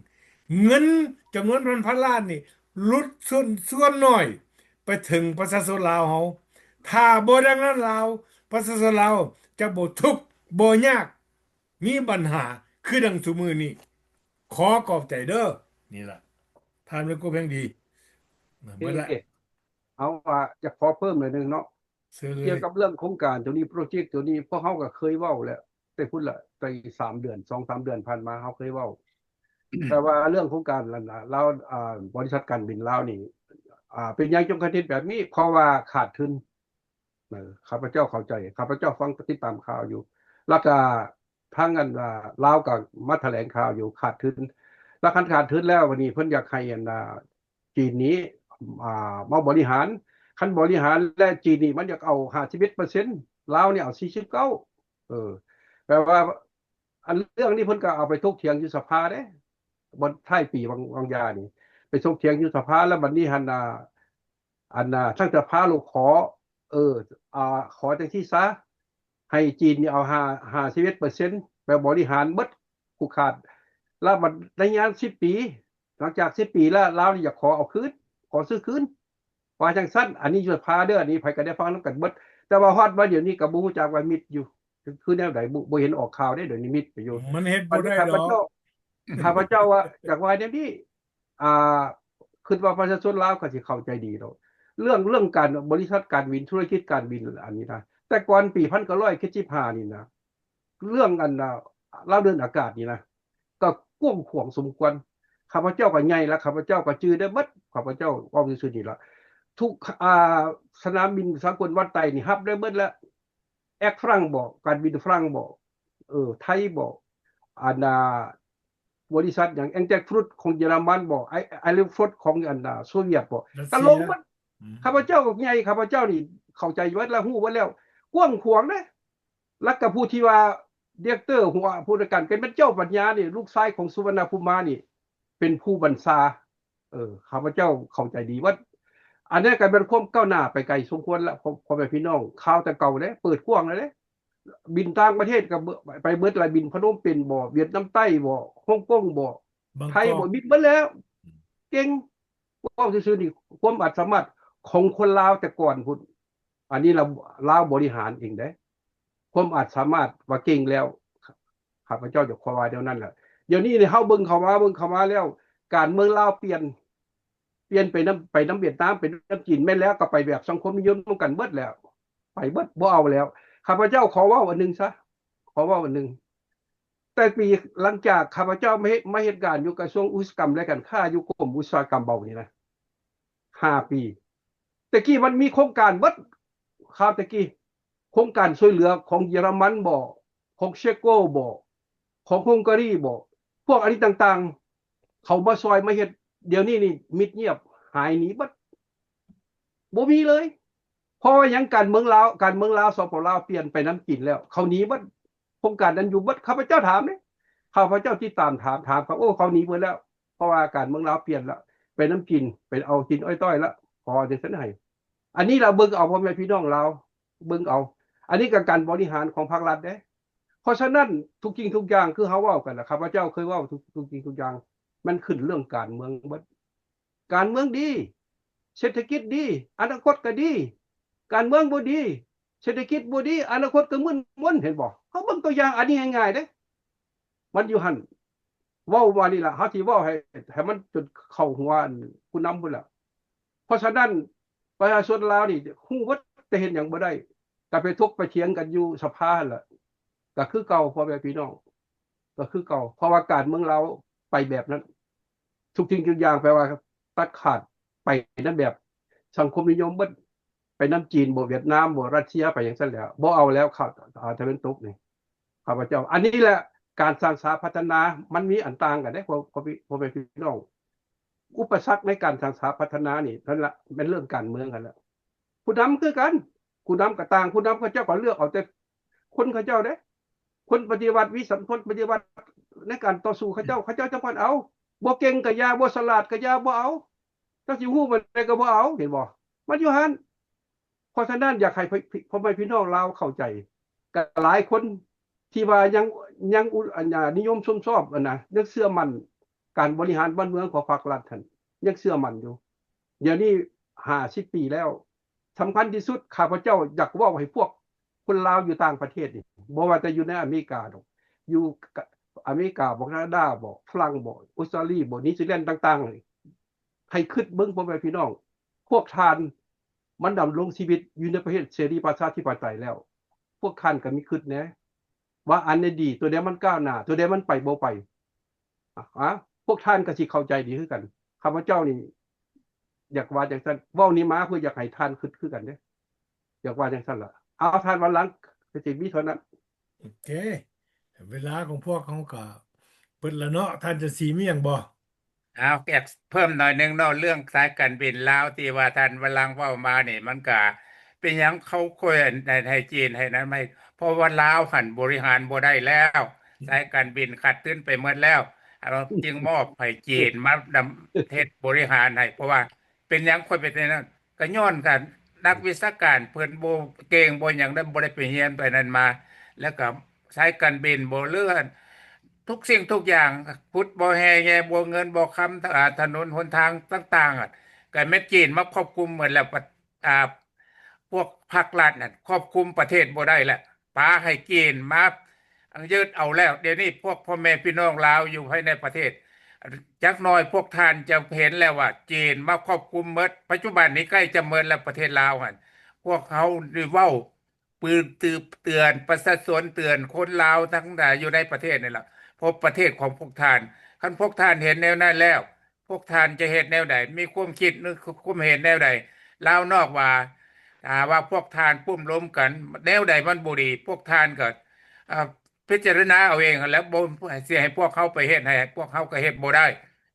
ເງິນຈຳນວນພັນໆລ້ານນີ້ ຫຼຸດສ່ວນ ສ່ວນໜ້ອຍໄປເຖິງປະຊາຊົນລາວເຮົາ. ຖ້າບໍ່ດັ່ງນັ້ນລາວ ປະຊາຊົນລາວຈະບໍ່ທຸກ ບໍ່ຍາກ ມີບັນຫາຄືດັ່ງຊຸມື້ນີ້. ຂໍຂອບໃຈເດີ້. ນີ້ລະ ທ່ານແມ່ໂກແພງດີ ເບິດລະ. ເຮົາວ່າຈະຂໍເພີ່ມໜ້ອຍໜຶ່ງເນາະ. ເຊີນເລີຍ. ກ່ຽວກັບເລື່ອງໂຄງການໂຕນີ້ ໂປຣເຈັກໂຕນີ້ ພວກເຮົາກໍເຄີຍເວົ້າແລ້ວ ແຕ່ພຸ້ນລະ ແຕ່ສາມເດືອນ ສອງສາມເດືອນຜ່ານມາ ເຮົາເຄີຍເວົ້າ ແຕ່ວ່າເລື່ອງໂຄງການລາວ ອ່າ ບໍລິສັດການບິນລາວນີ້ ອ່າ ເປັນຫຍັງຈຶ່ງຂາດທຶນແບບນີ້? ເພາະວ່າຂາດທຶນ. ເອີ ຂ້າພະເຈົ້າເຂົ້າໃຈ, ຂ້າພະເຈົ້າຟັງ ຕິດຕາມຂ່າວຢູ່ ແລ້ວກະທາງອັນ ອ່າ ລາວກໍມາຖະແຫຼງຂ່າວຢູ່ ຂາດທຶນ. ແລ້ວຄັນຂາດທຶນແລ້ວ ບັດນີ້ເພິ່ນຢາກໃຫ້ອັນ ອ່າ ຈີນນີ້ ອ່າ ມາບໍລິຫານ. ຄັນບໍລິຫານແລ້ວ ຈີນນີ້ມັນຢາກເອົາຫ້າສິບເອັດເປີເຊັນ ລາວນີ້ເອົາສີ່ສິບເກົ້າ. ເອີ ແປວ່າ ອັນເລື່ອງນີ້ເພິ່ນກໍເອົາໄປຖົກຖຽງຢູ່ສະພາເດ້ ບ່ອນທ້າຍປີຫວ່າງ ຫວ່າງຢານີ້ ໄປຖົກຖຽງຢູ່ສະພາ. ແລ້ວບັດນີ້ຫັ້ນ ອ່າ ອັນ ອ່າ ທາງສະພາໂລກຂໍ ເອີ ອ່າ ຂໍຈັ່ງຊີ້ຊະ ໃຫ້ຈີນນີ້ເອົາຫ້າ ຫ້າສິບເອັດເປີເຊັນ ໄປບໍລິຫານເບິດຜູ້ຂາດ. ແລ້ວບັດໄລຍະສິບປີ ຫຼັງຈາກສິບປີແລ້ວ ລາວນີ້ຢາກຂໍເອົາຄືນ ຂໍຊື້ຄືນ ວ່າຈັ່ງຊັ້ນ. ອັນນີ້ຢູ່ສະພາເດີ ອັນນີ້ໃຜກໍໄດ້ຟັງນຳກັນເບິດ. ແຕ່ວ່າຮອດມາດຽວນີ້ກໍບໍ່ຮູ້ຈັກວ່າມິດຢູ່ ຄືແນວໃດ ບໍ່ ບໍ່ເຫັນອອກຂ່າວເດ້. ດຽວນີ້ມິດໄປຢູ່. ມັນເຮັດບໍ່ໄດ້ດອກ. ຂ້າພະເຈົ້າວ່າ ຢາກວ່າແນວນີ້ ອ່າ ຄິດວ່າປະຊາຊົນລາວກໍຊິເຂົ້າໃຈດີດອກ ເລື່ອງ ເລື່ອງການບໍລິສັດການບິນ ທຸລະກິດການບິນອັນນີ້ນະ. ແຕ່ກ່ອນປີພັນເກົ້າຮ້ອຍເຈັດສິບຫ້ານີ້ນະ ເລື່ອງອັນ ອ່າ ລາວເດີນອາກາດນີ້ນະ ກໍກວ້າງຂວາງສົມຄວນ. ຂ້າພະເຈົ້າກໍໃຫຍ່ລະ ຂ້າພະເຈົ້າກໍຈື່ໄດ້ເບິດ. ຂ້າພະເຈົ້າເວົ້າຊື່ໆນີ້ລະ ທຸກ ອ່າ ສະໜາມບິນສາກົນວັດໄຕນີ້ຮັບໄດ້ເບິດລະ. ແອັກຝຣັ່ງບໍ ການບິນຝຣັ່ງບໍ ເອີ ໄທບໍ ອັນ ອ່າ ບໍລິສັດຫຍັງ ແອງແຈັກຟຣຸດຂອງເຢຍລະມັນບໍ ໄອ ໄອເລຟຣຸດຂອງອັນ ອ່າ ໂຊວຽດບໍ ກໍລົງໝົດ. ຂ້າພະເຈົ້າໃຫຍ່ ຂ້າພະເຈົ້ານີ້ເຂົ້າໃຈເບິດລະ ຮູ້ເບິດແລ້ວ ກວ້າງຂວາງເດ້. ແລ້ວກໍຜູ້ທີ່ວ່າ ດີເຣັກເຕີ ຫົວຜູ້ຈັດການ ກໍແມ່ນເຈົ້າປັນຍານີ້ ລູກຊາຍຂອງສຸວັນນະພູມານີ້ ເປັນຜູ້ບັນຊາ. ເອີ ຂ້າພະເຈົ້າເຂົ້າໃຈດີເບິດ. ອັນນີ້ກໍແມ່ນຄວາມກ້າວໜ້າໄປໄກສົມຄວນລະ ພໍ່ ພໍ່ແມ່ພີ່ນ້ອງ. ຂ່າວແຕ່ເກົ່າເດ້ ເປີດກວ້າງແລ້ວເດ້. ບິນຕ່າງປະເທດກໍເບິດ ໄປເບິດລະ ບິນພະນົມເປັນບໍ ຫວຽດນາມໃຕ້ບໍ ຮົງກົງບໍ ບາງກອກ ໄທບໍ ບິນເບິດແລ້ວ. ເກັ່ງ ເວົ້າຊື່ໆນີ້ ຄວາມອາດສາມາດຂອງຄົນລາວແຕ່ກ່ອນພຸ້ນ ອັນນີ້ລາວ ລາວບໍລິຫານເອງເດ້. ຄວາມອາດສາມາດວ່າເກັ່ງແລ້ວ ຂ້າພະເຈົ້າຢາກຂໍວ່າແນວນັ້ນລະ. ດຽວນີ້ນີ້ເຮົາເບິ່ງເຂົ້າມາ ເບິ່ງເຂົ້າມາແລ້ວ ການເມືອງລາວປ່ຽນ ປ່ຽນໄປນຳ ໄປນຳຫວຽດນາມ ໄປນຳຈີນ ແມ່ນແລ້ວ ກໍໄປແບບສັງຄົມນິຍົມນຳກັນເບິດແລ້ວ ໄປເບິດ ບໍ່ເອົາແລ້ວ. ຂ້າພະເຈົ້າຂໍເວົ້າອັນໜຶ່ງຊະ ຂໍເວົ້າອັນໜຶ່ງ. ແຕ່ປີ ຫຼັງຈາກຂ້າພະເຈົ້າມາເຮັດ ມາເຮັດການຢູ່ກະຊວງອຸດສາຫະກຳ ແລະ ການຄ້າ ຢູ່ກົມອຸດສາຫະກຳເບົານີ້ນະ ຫ້າປີ ແຕ່ກີ້ມັນມີໂຄງການເບິດ ຄາວແຕ່ກີ້ ໂຄງການຊ່ວຍເຫຼືອຂອງເຢຍລະມັນບໍ ຂອງເຊໂກບໍ ຂອງຮົງກາຣີບໍ ພວກອັນນີ້ຕ່າງໆ ເຂົາມາຊ່ອຍມາເຮັດ. ດຽວນີ້ນີ້ມິດງຽບ ຫາຍໜີເບິດ ບໍ່ມີເລີຍ. ເພາະວ່າຫຍັງ? ການເມືອງລາວ ການເມືອງລາວ ສປປ ລາວ ປ່ຽນໄປນຳຈີນແລ້ວ ເຂົາໜີເບິດ ໂຄງການນັ້ນຢູ່ເບິດ. ຂ້າພະເຈົ້າຖາມເດ້ ຂ້າພະເຈົ້າຕິດຕາມຖາມ ຖາມເຂົາ ໂອ້ ເຂົາໜີເບິດແລ້ວ ເພາະວ່າການເມືອງລາວປ່ຽນແລ້ວ ໄປນຳຈີນ ໄປເອົາຈີນອ້ອຍຕ້ອຍແລ້ວ ຂໍຈັ່ງຊັ້ນໃຫ້. ອັນນີ້ລະເບິ່ງເອົາ ພໍ່ແມ່ພີ່ນ້ອງລາວ ເບິ່ງເອົາ. ອັນນີ້ກໍການບໍລິຫານຂອງພາກລັດເດ້. ເພາະສະນັ້ນ ທຸກສິ່ງທຸກຢ່າງ ຄືເຮົາເວົ້າກັນນະ ຂ້າພະເຈົ້າເຄີຍເວົ້າ ທຸກ ທຸກສິ່ງທຸກຢ່າງ ມັນຂຶ້ນເລື່ອງການເມືອງເບິດ. ການເມືອງດີ ເສດຖະກິດດີ ອະນາຄົດກໍດີ. ການເມືອງບໍ່ດີ ເສດຖະກິດບໍ່ດີ ອະນາຄົດກໍມຶນມົນ ເຫັນບໍ່? ເຮົາເບິ່ງຕົວຢ່າງອັນນີ້ງ່າຍໆເດ້ ມັນຢູ່ຫັ້ນ. ເວົ້າວ່ານີ້ລະ ເຮົາຊິເວົ້າໃຫ້ ໃຫ້ມັນຈົນເຂົ້າຫົວ ອັນ ຜູ້ນຳພຸ້ນລະ. ເພາະສະນັ້ນ ປະຊາຊົນລາວນີ້ຮູ້ເບິດ ແຕ່ເຮັດຫຍັງບໍ່ໄດ້ ກໍໄປຖົກໄປຖຽງກັນຢູ່ສະພາຫັ້ນລະ ກໍຄືເກົ່າ ພໍ່ແມ່ພີ່ນ້ອງ ກໍຄືເກົ່າ. ເພາະວ່າການເມືອງລາວໄປແບບນັ້ນ ທຸກສິ່ງທຸກຢ່າງ ແປວ່າຕັດຂາດໄປນຳແບບສັງຄົມນິຍົມເບິດ ໄປນຳຈີນບໍ ຫວຽດນາມບໍ ຣັດເຊຍ ໄປຈັ່ງຊັ້ນແລ້ວ ບໍ່ເອົາແລ້ວ ຂ້າ ອາ ຕາເວັນຕົກນີ້ ຂ້າພະເຈົ້າ. ອັນນີ້ແຫຼະ ການສ້າງສາພັດທະນາ ມັນມີອັນຕ່າງກັນເດ້ ພໍ່ ພໍ່ ພໍ່ແມ່ພີ່ນ້ອງ. ອຸປະສັກໃນການສ້າງສາພັດທະນານີ້ ນັ້ນລະແມ່ນເລື່ອງການເມືອງຫັ້ນລະ. ຜູ້ນຳຄືກັນ ຜູ້ນຳກໍຕ່າງ ຜູ້ນຳເຂົາເຈົ້າກໍເລືອກເອົາແຕ່ຄົນເຂົາເຈົ້າເດ້ ຄົນປະຕິວັດ ວິສັນ ຄົນປະຕິວັດໃນການຕໍ່ສູ້ເຂົາເຈົ້າ ເຂົາເຈົ້າຈັ່ງຄ່ອຍເອົາ. ບໍ່ເກັ່ງກໍຢ່າ ບໍ່ສະຫຼາດກໍຢ່າ ບໍ່ເອົາ. ເຈົ້າຊິຮູ້ປານໃດກໍບໍ່ເອົາ ເຫັນບໍ່? ມັນຢູ່ຫັ້ນ. ເພາະສະນັ້ນ ຢາກໃຫ້ ພໍ່ແມ່ພີ່ນ້ອງລາວເຂົ້າໃຈ ກໍຫຼາຍຄົນທີ່ວ່າຍັງ ຍັງ ອັນ ນິຍົມຊົມຊອບ ອັນນະ ຍັງເຊື່ອໝັ້ນການບໍລິຫານບ້ານເມືອງຂອງພັກລັດຫັ້ນ ຍັງເຊື່ອໝັ້ນຢູ່. ດຽວນີ້ຫ້າສິບປີແລ້ວ ສຳຄັນທີ່ສຸດ ຂ້າພະເຈົ້າຢາກເວົ້າໃຫ້ພວກຄົນລາວຢູ່ຕ່າງປະເທດນີ້ ບໍ່ວ່າແຕ່ຢູ່ໃນອາເມລິກາດອກ ຢູ່ອາເມລິກາບໍ ການາດາບໍ ຝຣັ່ງບໍ ອົດສະຕາລີບໍ ນິວຊີແລນຕ່າງໆ ໃຫ້ຄິດເບິ່ງ ພໍ່ແມ່ພີ່ນ້ອງ ພວກທ່ານ ມັນດຳລົງຊີວິດຢູ່ໃນປະເທດເສລີປະຊາທິປະໄຕແລ້ວ ພວກທ່ານກໍມີຄິດແດ່ວ່າອັນໃດດີ ຕົວໃດມັນກ້າວໜ້າ ຕົວໃດມັນໄປບໍ່ໄປ ອາ ພວກທ່ານກໍຊິເຂົ້າໃຈດີຄືກັນ. ຂ້າພະເຈົ້ານີ້ຢາກວ່າຈັ່ງຊັ້ນ ເວົ້ານີ້ມາເພື່ອຢາກໃຫ້ທ່ານຄິດຄືກັນເດ້ ຢາກວ່າຈັ່ງຊັ້ນລະ. ເອົາ ທ່ານວັນຫຼັງ ກໍຊິມີເທົ່ານັ້ນ. ໂອເຄ ເວລາຂອງພວກເຮົາກໍເບິດແລ້ວເນາະ ທ່ານຈັນສີມີຫຍັງບໍ່? ເອົາ ຢາກເພີ່ມໜ້ອຍໜຶ່ງເນາະ ເລື່ອງສາຍການບິນລາວທີ່ວ່າທ່ານວັນຫຼັງເວົ້າມານີ້ ມັນກະເປັນຫຍັງເຂົາຄ່ອຍໃຫ້ ໃຫ້ຈີນ ໃຫ້ນັ້ນໃຫ້ ເພາະວ່າລາວຫັ້ນບໍລິຫານບໍ່ໄດ້ແລ້ວ ສາຍການບິນຂາດທຶນໄປໝົດແລ້ວ ເຮົາຈຶ່ງມອບໃຫ້ຈີນມານຳເຮັດບໍລິຫານໃຫ້ ເພາະວ່າເປັນຫຍັງຂ້ອຍເປັນຈັ່ງນັ້ນ ກະຍ້ອນການ ນັກວິຊາການເພິ່ນບໍ່ເກັ່ງບໍ່ຫຍັງ ແລະ ບໍ່ໄດ້ໄປຮຽນໄປນັ້ນມາ ແລ້ວກໍສາຍການບິນບໍ່ເຫຼືອ ທຸກສິ່ງທຸກຢ່າງ ຂຸດບໍ່ແຮ່ແຍ່ບໍ່ເງິນບໍ່ຄຳ ອາ ຖະໜົນຫົນທາງຕ່າງໆ ອະ ກໍແມ່ນຈີນມາຄວບຄຸມໝົດແລ້ວ ປະ ອາ ພວກພັກລັດນັ້ນຄວບຄຸມປະເທດບໍ່ໄດ້ແລ້ວ ປະໃຫ້ຈີນມາຍຶດເອົາແລ້ວ. ດຽວນີ້ພວກພໍ່ແມ່ພີ່ນ້ອງລາວຢູ່ພາຍໃນປະເທດ ຈັກໜ້ອຍພວກທ່ານຈະເຫັນແລ້ວວ່າຈີນມາຄວບຄຸມໝົດ. ປັດຈຸບັນນີ້ໃກ້ຈະໝົດແລ້ວປະເທດລາວຫັ້ນ. ພວກເຮົາໄດ້ເວົ້າ ປືນຕື່ ເຕືອນປະຊາຊົນ ເຕືອນຄົນລາວທັງຫຼາຍຢູ່ໃນປະເທດນີ້ລະ ເພາະປະເທດຂອງພວກທ່ານ. ຄັນພວກທ່ານເຫັນແນວນັ້ນແລ້ວ ພວກທ່ານຈະເຮັດແນວໃດ? ມີຄວາມຄິດ ຫຼື ຄວາມເຫັນແນວໃດ? ລາວນອກວ່າ ຖ້າວ່າພວກທ່ານປຸ້ມລົມກັນ ແນວໃດມັນບໍ່ດີ ພວກທ່ານກໍ ອາ ພິຈາລະນາເອົາເອງຫັ້ນແຫຼະ ບໍ່ ຊິໃຫ້ພວກເຮົາໄປເຮັດໃຫ້ ພວກເຮົາກໍເຮັດບໍ່ໄດ້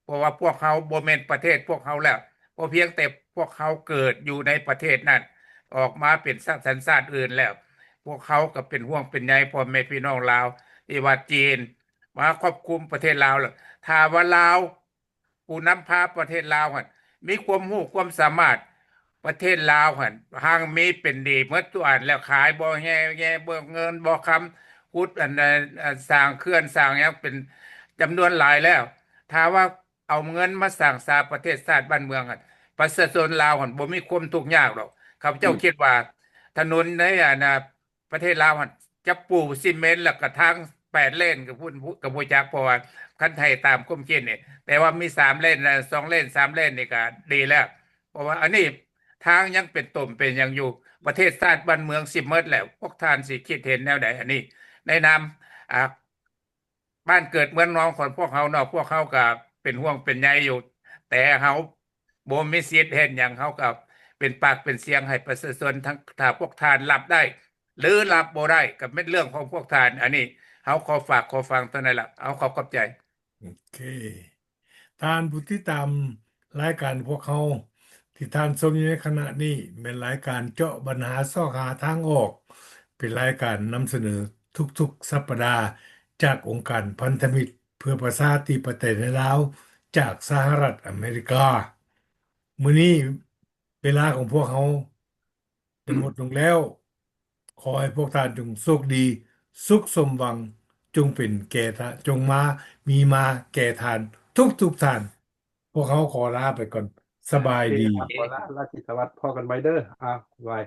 ເພາະວ່າພວກເຮົາບໍ່ແມ່ນປະເທດພວກເຮົາແລ້ວ ບໍ່ພຽງແຕ່ພວກເຮົາເກີດຢູ່ໃນປະເທດນັ້ນ ອອກມາເປັນຊາດ ສັນຊາດອື່ນແລ້ວ ພວກເຮົາກໍເປັນຫ່ວງເປັນໃຍພໍ່ແມ່ພີ່ນ້ອງລາວ ທີ່ວ່າຈີນມາຄວບຄຸມປະເທດລາວແລ້ວ. ຖ້າວ່າລາວ ຜູ້ນຳພາປະເທດລາວຫັ້ນ ມີຄວາມຮູ້ຄວາມສາມາດ ປະເທດລາວຫັ້ນຮັ່ງມີເປັນດີໝົດທຸກອັນແລ້ວ ຂາຍບໍ່ແຮ່ແຍ່ບໍ່ເງິນບໍ່ຄຳ ຂຸດອັນ ອັນ ອັນ ສ້າງເຂື່ອນສ້າງຫຍັງເປັນຈຳນວນຫຼາຍແລ້ວ. ຖ້າວ່າເອົາເງິນມາສ້າງສາປະເທດຊາດບ້ານເມືອງຫັ້ນ ປະຊາຊົນລາວຫັ້ນບໍ່ມີຄວາມທຸກຍາກດອກ. ຂ້າພະເຈົ້າ ອືມ ຄິດວ່າຖະໜົນໃນ ອັນ ປະເທດລາວຫັ້ນ ຈະປູຊີເມັນ ແລ້ວກໍທາງແປດເລນ ກໍບໍ່ ກໍບໍ່ຈັກ ເພາະວ່າຄັນໃຫ້ຕາມຄວາມຄິດນີ້ ແຕ່ວ່າມີສາມເລນ ສອງເລນ ສາມເລນນີ້ກໍດີແລ້ວ ເພາະວ່າອັນນີ້ທາງຍັງເປັນຕົມເປັນຫຍັງຢູ່. ປະເທດຊາດບ້ານເມືອງຊິໝົດແລ້ວ ພວກທ່ານຊິຄິດເຫັນແນວໃດ? ອັນນີ້ໃນນາມ ອາ ບ້ານເກີດເມືອງນອນຂອງພວກເຮົາເນາະ ພວກເຮົາກໍເປັນຫ່ວງເປັນໃຍຢູ່ ແຕ່ເຮົາບໍ່ມີສິດເຮັດຫຍັງ ເຮົາກໍເປັນປາກເປັນສຽງໃຫ້ປະຊາຊົນ ທັງຖ້າພວກທ່ານຮັບໄດ້ ຫຼື ຮັບບໍ່ໄດ້ ກໍແມ່ນເລື່ອງຂອງພວກທ່ານ. ອັນນີ້ເຮົາຂໍຝາກຂໍຟັງເທົ່ານັ້ນລະ ເອົາ ຂໍຂອບໃຈ. ໂອເຄ ທ່ານຜູ້ຕິດຕາມລາຍການພວກເຮົາ ທີ່ທ່ານຊົມຢູ່ໃນຂະນະນີ້ ແມ່ນລາຍການເຈາະບັນຫາຊອກຫາທາງອອກ ເປັນລາຍການນຳສະເໜີທຸກໆສັບປະດາ ຈາກອົງການພັນທະມິດເພື່ອປະຊາທິປະໄຕໃນລາວ ຈາກສະຫະລັດອາເມລິກາ. ມື້ນີ້ເວລາຂອງພວກເຮົາໄດ້ໝົດລົງແລ້ວ. ຂໍໃຫ້ພວກທ່ານຈົ່ງໂຊກດີ ສຸກສົມຫວັງ ຈົ່ງເປັນແກ່ທ່ານ ຈົ່ງມາ ມີມາແກ່ທ່ານທຸກໆທ່ານ. ພວກເຮົາຂໍລາໄປກ່ອນ. ສະບາຍດີ. ຂໍລາ ລາຕຣີສະຫວັດ ພໍ້ກັນໃໝ່ເດີ. ອ້າວ ບາຍ.